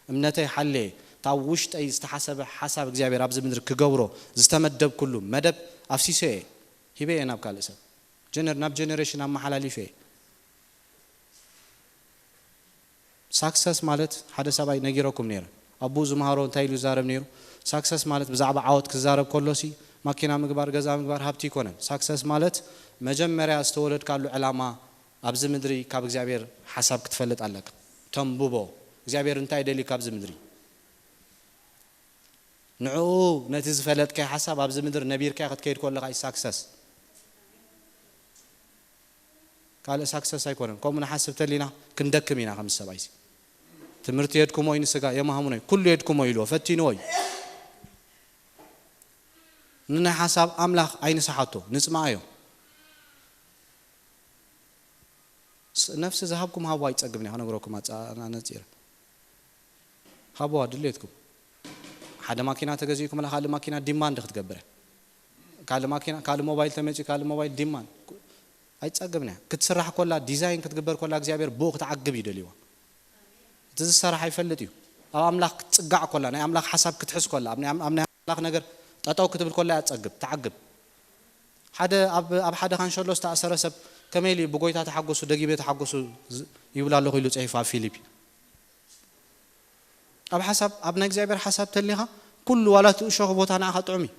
እምነተይ ሓልየ፣ እታ ኣብ ውሽጠይ ዝተሓሰበ ሓሳብ እግዚኣብሔር ኣብዚ ምድሪ ክገብሮ ዝተመደብኩሉ መደብ ኣፍሲሰ እየ፣ ሂበ እየ ናብ ካልእ ሰብ። ጀነር-፣ ናብ ጀነሬሽን ኣመሓላሊፈ እየ።" ሳክሰስ ማለት ሓደ ሰብኣይ ነጊረኩም ነይረ። ኣቦኡ ዝመሃሮ እንታይ ኢሉ ይዛረብ ነይሩ? ሳክሰስ ማለት ብዛዕባ ዓወት ክዛረብ ከሎሲ ማኪና ምግባር፣ ገዛ ምግባር፣ ሃብቲ ይኮነን። ሳክሰስ ማለት መጀመርያ ዝተወለድካሉ ዕላማ ኣብዚ ምድሪ ካብ እግዚኣብሔር ሓሳብ ክትፈልጥ ኣለካ። ተንብቦ። እግዚኣብሔር እንታይ ደልዩ ካብዚ ምድሪ? ንዕኡ ነቲ ዝፈለጥካዮ ሓሳብ ኣብዚ ምድሪ ነቢርካዮ ክትከይድ ከለኻ እዩ ሳክሰስ። ካልእ ሳክሰስ ኣይኮነን። ከምኡ ንሓስብ ተሊና ክንደክም ኢና። ከም ሰብኣይሲ ትምህርቲ የድክሞ እዩ፣ ንስጋ የማህሙኖ እዩ፣ ኩሉ የድክሞ እዩ ኢልዎ፣ ፈቲንዎ እዩ። ንናይ ሓሳብ ኣምላኽ ኣይንስሓቶ፣ ንጽምኣዮ። ስ- ነፍሲ ዝሃብኩም ሃብዋ ይጸግብን እያ፣ ክነግረኩም ኣጻ- ኣነጺረ። ሃብዋ ድሌትኩም። ሓደ ማኪና ተገዚእኩም፣ ካልእ ማኪና ዲማንድ ክትገብረ፣ ካልእ ማኪና፣ ካልእ ሞባይል ተመጺኡ፣ ካልእ ሞባይል ዲማንድ። ኣይጸግብን እያ። ክትስራሕ ኮላ፣ ዲዛይን ክትግበር ኮላ እግዚኣብሔር ብኡ ክትዓግብ እዩ ደልይዋ። እቲ ዝሰራሕ ኣይፈልጥ እዩ። ኣብ ኣምላኽ ክትጽጋዕ ኮላ፣ ናይ ኣምላኽ ሓሳብ ክትሕዝ ኮላ፣ ኣብ ናይ ኣብ ናይ ኣምላኽ ነገር ጠጠው ክትብል ኮላ እያ ትጸግብ፣ ትዓግብ። ሓደ ኣብ ኣብ ሓደ ካንሸሎ ዝተኣሰረ ሰብ ከመይ ኢሉ እዩ ብጎይታ ተሓጎሱ፣ ደጊመ ተሓጎሱ ዝ- ይብል ኣለኹ ኢሉ ጽሒፉ ኣብ ፊሊፒ። ኣብ ሓሳብ፣ ኣብ ናይ እግዚኣብሔር ሓሳብ ተሊኻ ኩሉ ዋላ እቲ እሾኽ ቦታ ንዓኻ ጥዑም እዩ።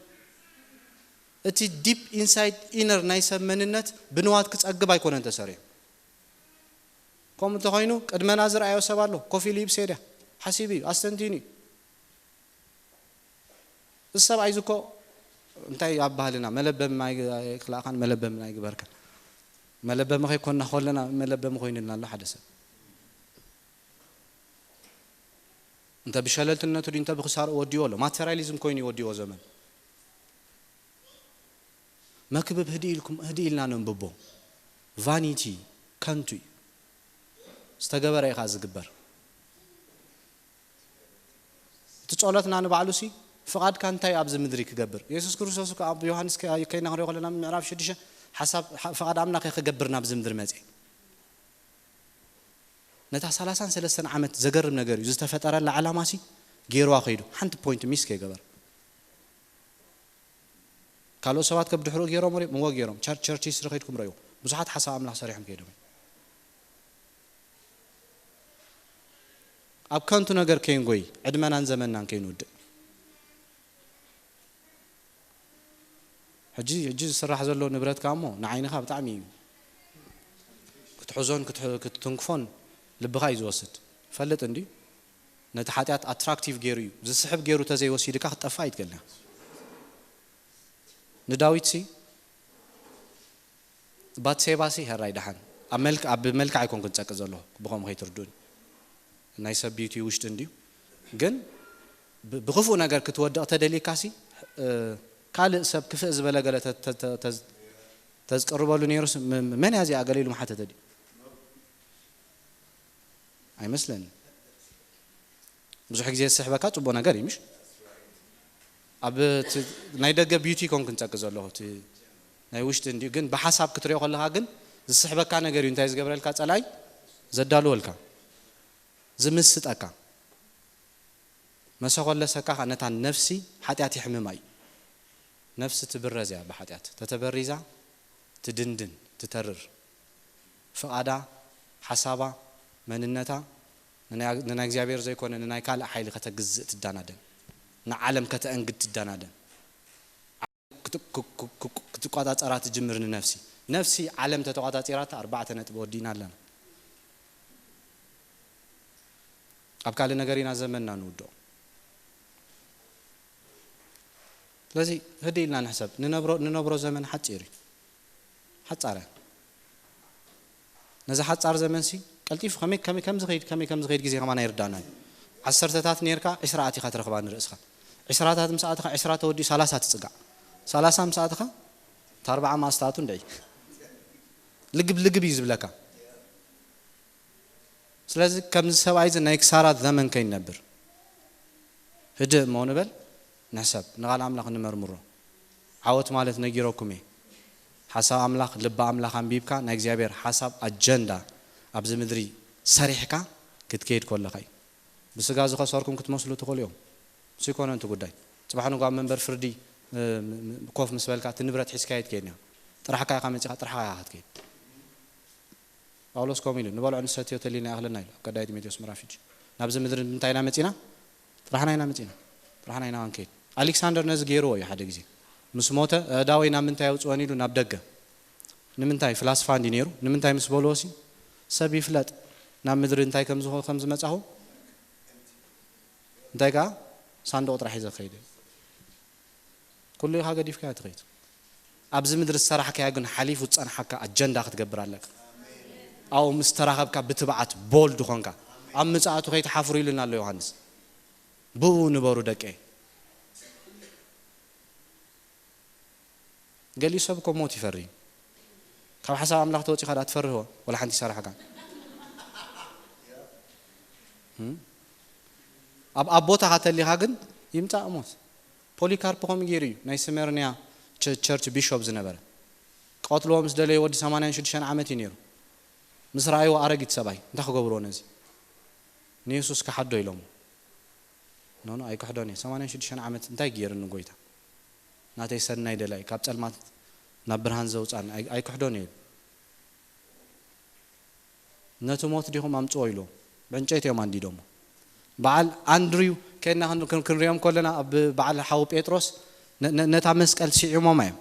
እቲ ዲፕ ኢንሳይድ ኢነር ናይ ሰብ መንነት ብንዋት ክጸግብ ኣይኮነን ተሰሪዑ። ከምኡ እንተኾይኑ ቅድመና ዝረኣዮ ሰብ ኣሎ፣ ኮፍ ኢሉ ይብሰ ድያ ሓሲቡ እዩ፣ ኣስተንቲኑ እዩ። እዚ ሰብኣይ እዚ እኮ እንታይ ኣብ ባህልና መለበሚ ማይ ክልኣኻን መለበሚ ናይ ግበርካ፣ መለበሚ ከይኮንና ከለና መለበሚ ኮይኑልና ኣሎ ሓደ ሰብ። እንተ ብሸለልትነቱ ድዩ እንተ ብክሳርኡ ወዲዎ ኣሎ። ማቴሪያሊዝም ኮይኑ ይወዲዎ ዘመን። መክብብ ህድእ ኢልኩም፣ ህድእ ኢልና ነንብቦ። ቫኒቲ፣ ከንቱ እዩ። ዝተገበረ ኢኻ ዝግበር። እቲ ጸሎትና ንባዕሉ ሲ ፍቓድካ እንታይ ኣብዚ ምድሪ ክገብር? የሱስ ክርስቶስ እኮ ኣብ ዮሃንስ ከ- ከይና ክንሪኦ ከለና ምዕራፍ ሽዱሽተ ሓሳብ ሓ- ፍቓድ ኣምላኽ ክገብር ናብዚ ምድሪ መጽኤ። ነታ ሰላሳን ሰለስተን ዓመት ዘገርም ነገር እዩ ዝተፈጠረላ ዓላማ ሲ ገይርዋ ከይዱ ሓንቲ ፖይንት ሚስ ከይገበር። ካልኦት ሰባት ከብድሕሩ ገይሮም ሪኦም እዎ ገይሮም ቸርች ቸርች ሂስትሪ ከይድኩም ረእዩ። ብዙሓት ሓሳብ ኣምላኽ ሰሪሖም ከይዶም እዮም። ኣብ ከንቱ ነገር ከይንጎይ ዕድመናን ዘመንናን ከይንውድእ። ሕጂ ሕጂ ዝስራሕ ዘሎ ንብረትካ እሞ ንዓይንኻ ብጣዕሚ እዩ ክትሕዞን ክትሕ- ክትትንክፎን ልብኻ እዩ ዝወስድ። ፈልጥ እንዲ ነቲ ሓጢኣት ኣትራክቲቭ ገይሩ እዩ ዝስሕብ ገይሩ ተዘይወሲድካ ክትጠፋ ኣይትገልያ። ንዳዊት ሲ ባትሴባ ሲ ሄራይ ደሓን ኣብ መልክ ኣብ መልክዕ ኣይኮንኩን ጸቂ ዘለኹ ብኸምኡ ከይትርዱኒ። ናይ ሰብ ቢዩቲ ውሽጢ እንድዩ ግን ብ- ብኽፉእ ነገር ክትወድቕ ተደሊካ ሲ እ፣ ካልእ ሰብ ክፍእ ዝበለ ገለ ተ- ተ- ተ- ተዝ- ተዝቅርበሉ ነይሩስ ም- ም- መን እያ እዚኣ ገለ ኢሉ ምሓተተ ድዩ? ኣይመስለኒ። ብዙሕ ግዜ ዝስሕበካ ጽቡቕ ነገር እዩ ምሽ? ኣብ እቲ ናይ ደገ ቢዩቲ ኮን ክንጸቂ ዘለኹ እቲ ናይ ውሽጢ እንዲዩ ግን ብሓሳብ ክትሪኦ ከለኻ ግን ዝስሕበካ ነገር እዩ እንታይ ዝገብረልካ ጸላይ ዘዳልወልካ ዝምስጠካ መሰኾለሰካ ኸዓ ነታ ነፍሲ ሓጢኣት ይሕምማ እዩ። ነፍሲ ትብረዝ እያ ብሓጢኣት ተተበሪዛ ትድንድን ትተርር ፍቓዳ ሓሳባ መንነታ ንናይ እግዚኣብሔር ዘይኮነ ንናይ ካልእ ሓይሊ ከተግዝእ ትዳናደን ንዓለም ከተእንግድ ትዳናደን ክትቋጻጸራ ትጅምር ንነፍሲ ነፍሲ ዓለም ተተቋጻጺራታ ኣርባዕተ ነጥቢ ወዲእና ኣለና ኣብ ካልእ ነገር ኢና ዘመንና ንውድኦ ስለዚ ህዲ ኢልና ንሕሰብ ንነብሮ ዘመን ሓፂር እዩ ሓፃር እያ ነዚ ሓፃር ዘመን ሲ ቀልጢፉ ከመይ ከመይ ከም ዝኸይድ ከመይ ከም ዝኸይድ ግዜ ከማን ኣይርዳእናን ዓሰርተታት ነርካ ዕስራ ኣቲኻ ትረኽባ ንርእስኻ ዕስራታት ምስ ኣትኻ ዕስራ ተወዲኡ ሰላሳ ትፅጋዕ ሰላሳ ምስ ኣትኻ እታ ኣርባዓ ማእስታቱ እንድዒ ልግብ ልግብ እዩ ዝብለካ ስለዚ ከምዚ ሰብኣይ እዚ ናይ ክሳራት ዘመን ከይንነብር ህድእ እሞ ንበል ንሕሰብ ንቓል ኣምላኽ ንመርምሮ ዓወት ማለት ነጊረኩም እየ ሓሳብ ኣምላኽ ልቢ ኣምላኽ ኣንቢብካ ናይ እግዚኣብሔር ሓሳብ ኣጀንዳ ኣብዚ ምድሪ ሰሪሕካ ክትከይድ ከለኻ እዩ ብስጋ ዝኸሰርኩም ክትመስሉ ትኽእሉ እዮም ምስ ይኮነ እቲ ጉዳይ ፅባሕ ንጓ መንበር ፍርዲ ኮፍ ምስ በልካ እቲ ንብረት ሒዝካ የትከይድ ጥራሕካ ኢኻ መፂኻ ጥራሕካ ኢኻ ክትከይድ ጳውሎስ ከምኡ ኢሉ ንበልዖ ንሰትዮ ተሊና ይኣኽለና ኢሉ ኣብ ቀዳይ ጢሞቴዎስ ምዕራፍ ሽዱሽተ ናብዚ ምድሪ እንታይ ኢና መጺና ጥራሕና ኢና መጺና ጥራሕና ኢና ክንከይድ ኣሌክሳንደር ነዚ ገይርዎ እዩ ሓደ ግዜ ምስ ሞተ ኣእዳወይ ናብ ምንታይ ኣውፅወን ኢሉ ናብ ደገ ንምንታይ ፍላስፋ እንዲ ነይሩ ንምንታይ ምስ በልዎ ሲ ሰብ ይፍለጥ ናብ ምድሪ እንታይ ከም ዝመፃኹ እንታይ ከዓ ሳንዱቕ ጥራሕ እዩ ዘኸይደ ኩሉ ኢኻ ገዲፍካዮ ትኸይድ ኣብዚ ምድሪ ዝሰራሕካዮ ግን ሓሊፉ ዝፀንሓካ ኣጀንዳ ክትገብር ኣለካ ኣብኡ ምስ ተራኸብካ ብትብዓት ቦልድ ኾንካ ኣብ ምጽኣቱ ከይትሓፍሩ ኢሉና ኣሎ ዮሃንስ። ብኡ ንበሩ ደቀይ። ገሊኡ ሰብ እኮ ሞት ይፈሪ እዩ። ካብ ሓሳብ ኣምላኽ ተወጺኻ ዳ ትፈርህዎ? ወላ ሓንቲ ይሰርሓካ። እም? ኣብ ኣብ ቦታኻ ተሊኻ ግን ይምጻእ ሞት። ፖሊካርፕ ከምኡ ገይሩ እዩ፣ ናይ ስሜርንያ ቸ- ቸርች ቢሾፕ ዝነበረ። ቀትልዎ ምስ ደለየ ወዲ ሰማንያን ሽዱሽተን ዓመት እዩ ነይሩ። ምስ ረኣይዎ ኣረጊት ሰብኣይ እንታይ ክገብርዎ ነዚ? ንየሱስ ክሓዶ ኢሎም። ኖ ኖ ኣይክሕዶን እየ። ሰማንያን ሽዱሽተን ዓመት እንታይ ገይርኒ ጎይታ? ናተይ ሰናይ ደላይ ካብ ጸልማት ናብ ብርሃን ዘውጻን ኣይ- ኣይክሕዶን እየ። ነቲ ሞት ዲኹም ኣምጽኦ ኢሉ ብዕንጨይቲ እዮም ኣንዲዶሞ። በዓል ኣንድሪው ከና ክንሪኦም ከለና ኣብ በዓል ሓው ጴጥሮስ ነ- ነ- ነታ መስቀል ስዒሞማ እዮም።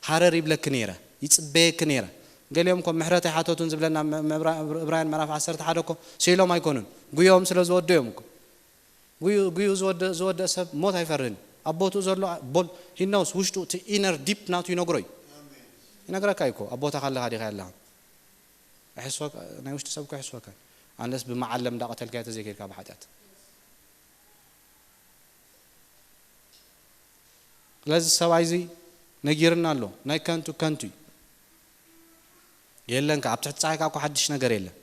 ሃረር ይብለኪ ነይረ፣ ይጽበየኪ ነይረ። ገሊኦም እኮ ምሕረት ኣይሓተቱን ዝብለና እብራያን ምዕራፍ ዓሰርተ ሓደ እኮ ስኢሎም ኣይኮኑን፣ ጉዮም ስለ ዝወደዮም እኮ። ጉዩ ዝወደእ ሰብ ሞት ኣይፈርህን። ኣብ ቦትኡ ዘሎ ቦል ሂኖስ ውሽጡ እቲ ኢነር ዲፕ ናቱ ይነግሮ እዩ። ይነግረካ እዩ እኮ ኣብ ቦታ ካለካ ዲኻ ያለኻ። ናይ ውሽጢ ሰብ እኮ ይሕስወካ። ኣንለስ ብመዓለም እንዳቐተልካዮ ተዘይከድካ ብሓጢኣት። ስለዚ ሰብኣይ እዚ ነጊርና ኣሎ። ናይ ከንቱ ከንቱ እዩ። የለን ከ ኣብ ትሕቲ ፀሓይ ከኣ እኮ ሓድሽ ነገር የለን።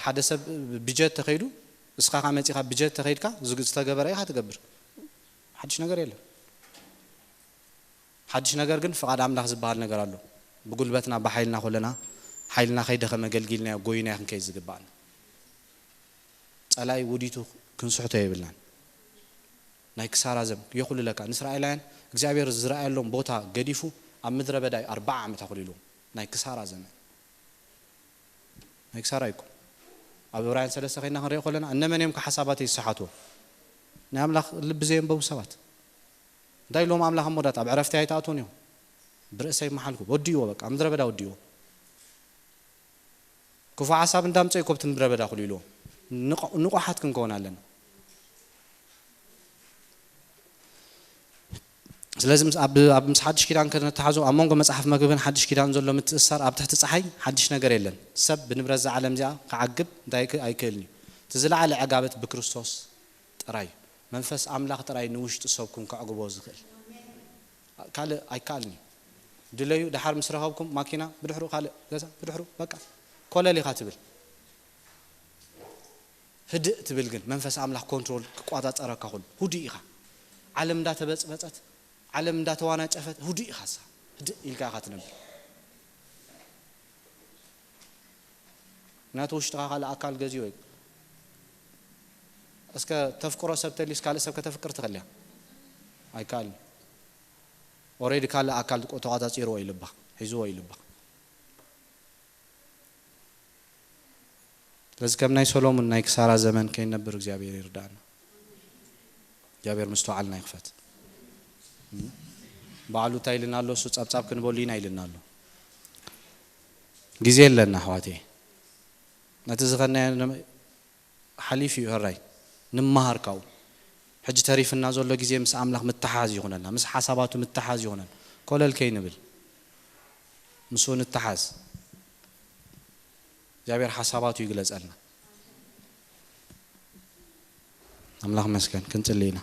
ሓደ ሰብ ብጀት ተኸይዱ እስኻ ከኣ መፂኻ ብጀት ተኸይድካ ዝተገበረ ኢኻ ትገብር። ሓድሽ ነገር የለን። ሓድሽ ነገር ግን ፍቓድ ኣምላኽ ዝበሃል ነገር ኣሎ። ብጉልበትና ብሓይልና ኮለና ሓይልና ከይደኸመ ገልጊልናዮ ጎይናዮ ክንከይድ ዝግባኣና። ፀላይ ውዲቱ ክንስሕቶ የብልናን። ናይ ክሳራ ዘመን የኹልለካ ንእስራኤላውያን እግዚኣብሔር ዝረኣየሎም ቦታ ገዲፉ ኣብ ምድረ በዳ እዩ ኣርባዓ ዓመት ኣኹሊልዎም። ናይ ክሳራ ዘመን ናይ ክሳራ እዩ እኮ። ኣብ ዕብራውያን ሰለስተ ከይና ክንሪኦ ከለና እነመን እዮም ሓሳባተይ ዝሰሓትዎ? ናይ ኣምላኽ ልቢ ዘየንበቡ ሰባት። እንታይ ኢሎም ኣምላኽ እሞ ዳት ኣብ ዕረፍቲ ኣይትኣትውን እዮም። ብርእሰይ መሓልኩ ወዲእዎ በቃ ምድረ በዳ ወዲእዎ። ክፉ ሓሳብ እንዳምፀ ይኮብቲ ምድረ በዳ ኩሉ ኢልዎ። ንቑሓት ክንከውን ኣለና። ስለዚ ኣብ ምስ ሓድሽ ኪዳን ከነተሓዞ ኣብ መንጎ መፅሓፍ መግብን ሓድሽ ኪዳን ዘሎ ምትእሳር ኣብ ትሕቲ ፀሓይ ሓድሽ ነገር የለን። ሰብ ብንብረት ዝዓለም እዚኣ ክዓግብ እንታይ ኣይክእልን እዩ። እቲ ዝለዓለ ዕጋበት ብክርስቶስ ጥራይ እዩ። መንፈስ ኣምላኽ ጥራይ ንውሽጢ ሰብኩም ከዕግቦ ዝኽእል። ካልእ ኣይከኣልን እዩ። ድለዩ ደሓር ምስ ረኸብኩም ማኪና ብድሕሩ ካልእ ገዛ ብድሕሩ በቃ ኮለል ኢኻ ትብል። ህድእ ትብል ግን መንፈስ ኣምላኽ ኮንትሮል ክቋጻጸረካ ኩሉ ሁዱእ ኢኻ። ዓለም እንዳተበጽበጸት ዓለም እንዳተዋናጨፈት ሁዱእ ኢኻ ሳ ህድእ ኢልካ ኢኻ ትነብር። ናቱ ውሽጥኻ ካልእ ኣካል ገዚኡ እዩ። እስከ ተፍቅሮ ሰብ ተሊስ ካልእ ሰብ ከተፍቅር ትኽእል እያ? ኣይከኣልን። ኦሬዲ ካልእ ኣካል ተቆ- ተቋጻጺርዎ እዩ ልባ ሒዝዎ እዩ ልባ። ስለዚ ከም ናይ ሰሎሙን ናይ ክሳራ ዘመን ከይንነብር እግዚኣብሔር ይርዳእና። እግዚኣብሔር ምስተውዓልና ይኽፈት። ባዕሉ እንታይ ኢልና ኣሎ? እሱ ጸብጻብ ክንበሉ ኢና ኢልና ኣሎ። ግዜ ኣለና ኣሕዋተይ። ነቲ ዝኸናዮ ሓሊፍ እዩ። ሕራይ ንመሃር ካብኡ። ሕጂ ተሪፍና ዘሎ ግዜ ምስ ኣምላኽ ምትሓዝ ይኹነና፣ ምስ ሓሳባቱ ምትሓዝ ይኹነና። ኮለል ከይንብል ምስኡ ንተሓዝ። እግዚኣብሔር ሓሳባቱ ይግለጸልና። ኣምላኽ መስገን ክንጽሊ ኢና።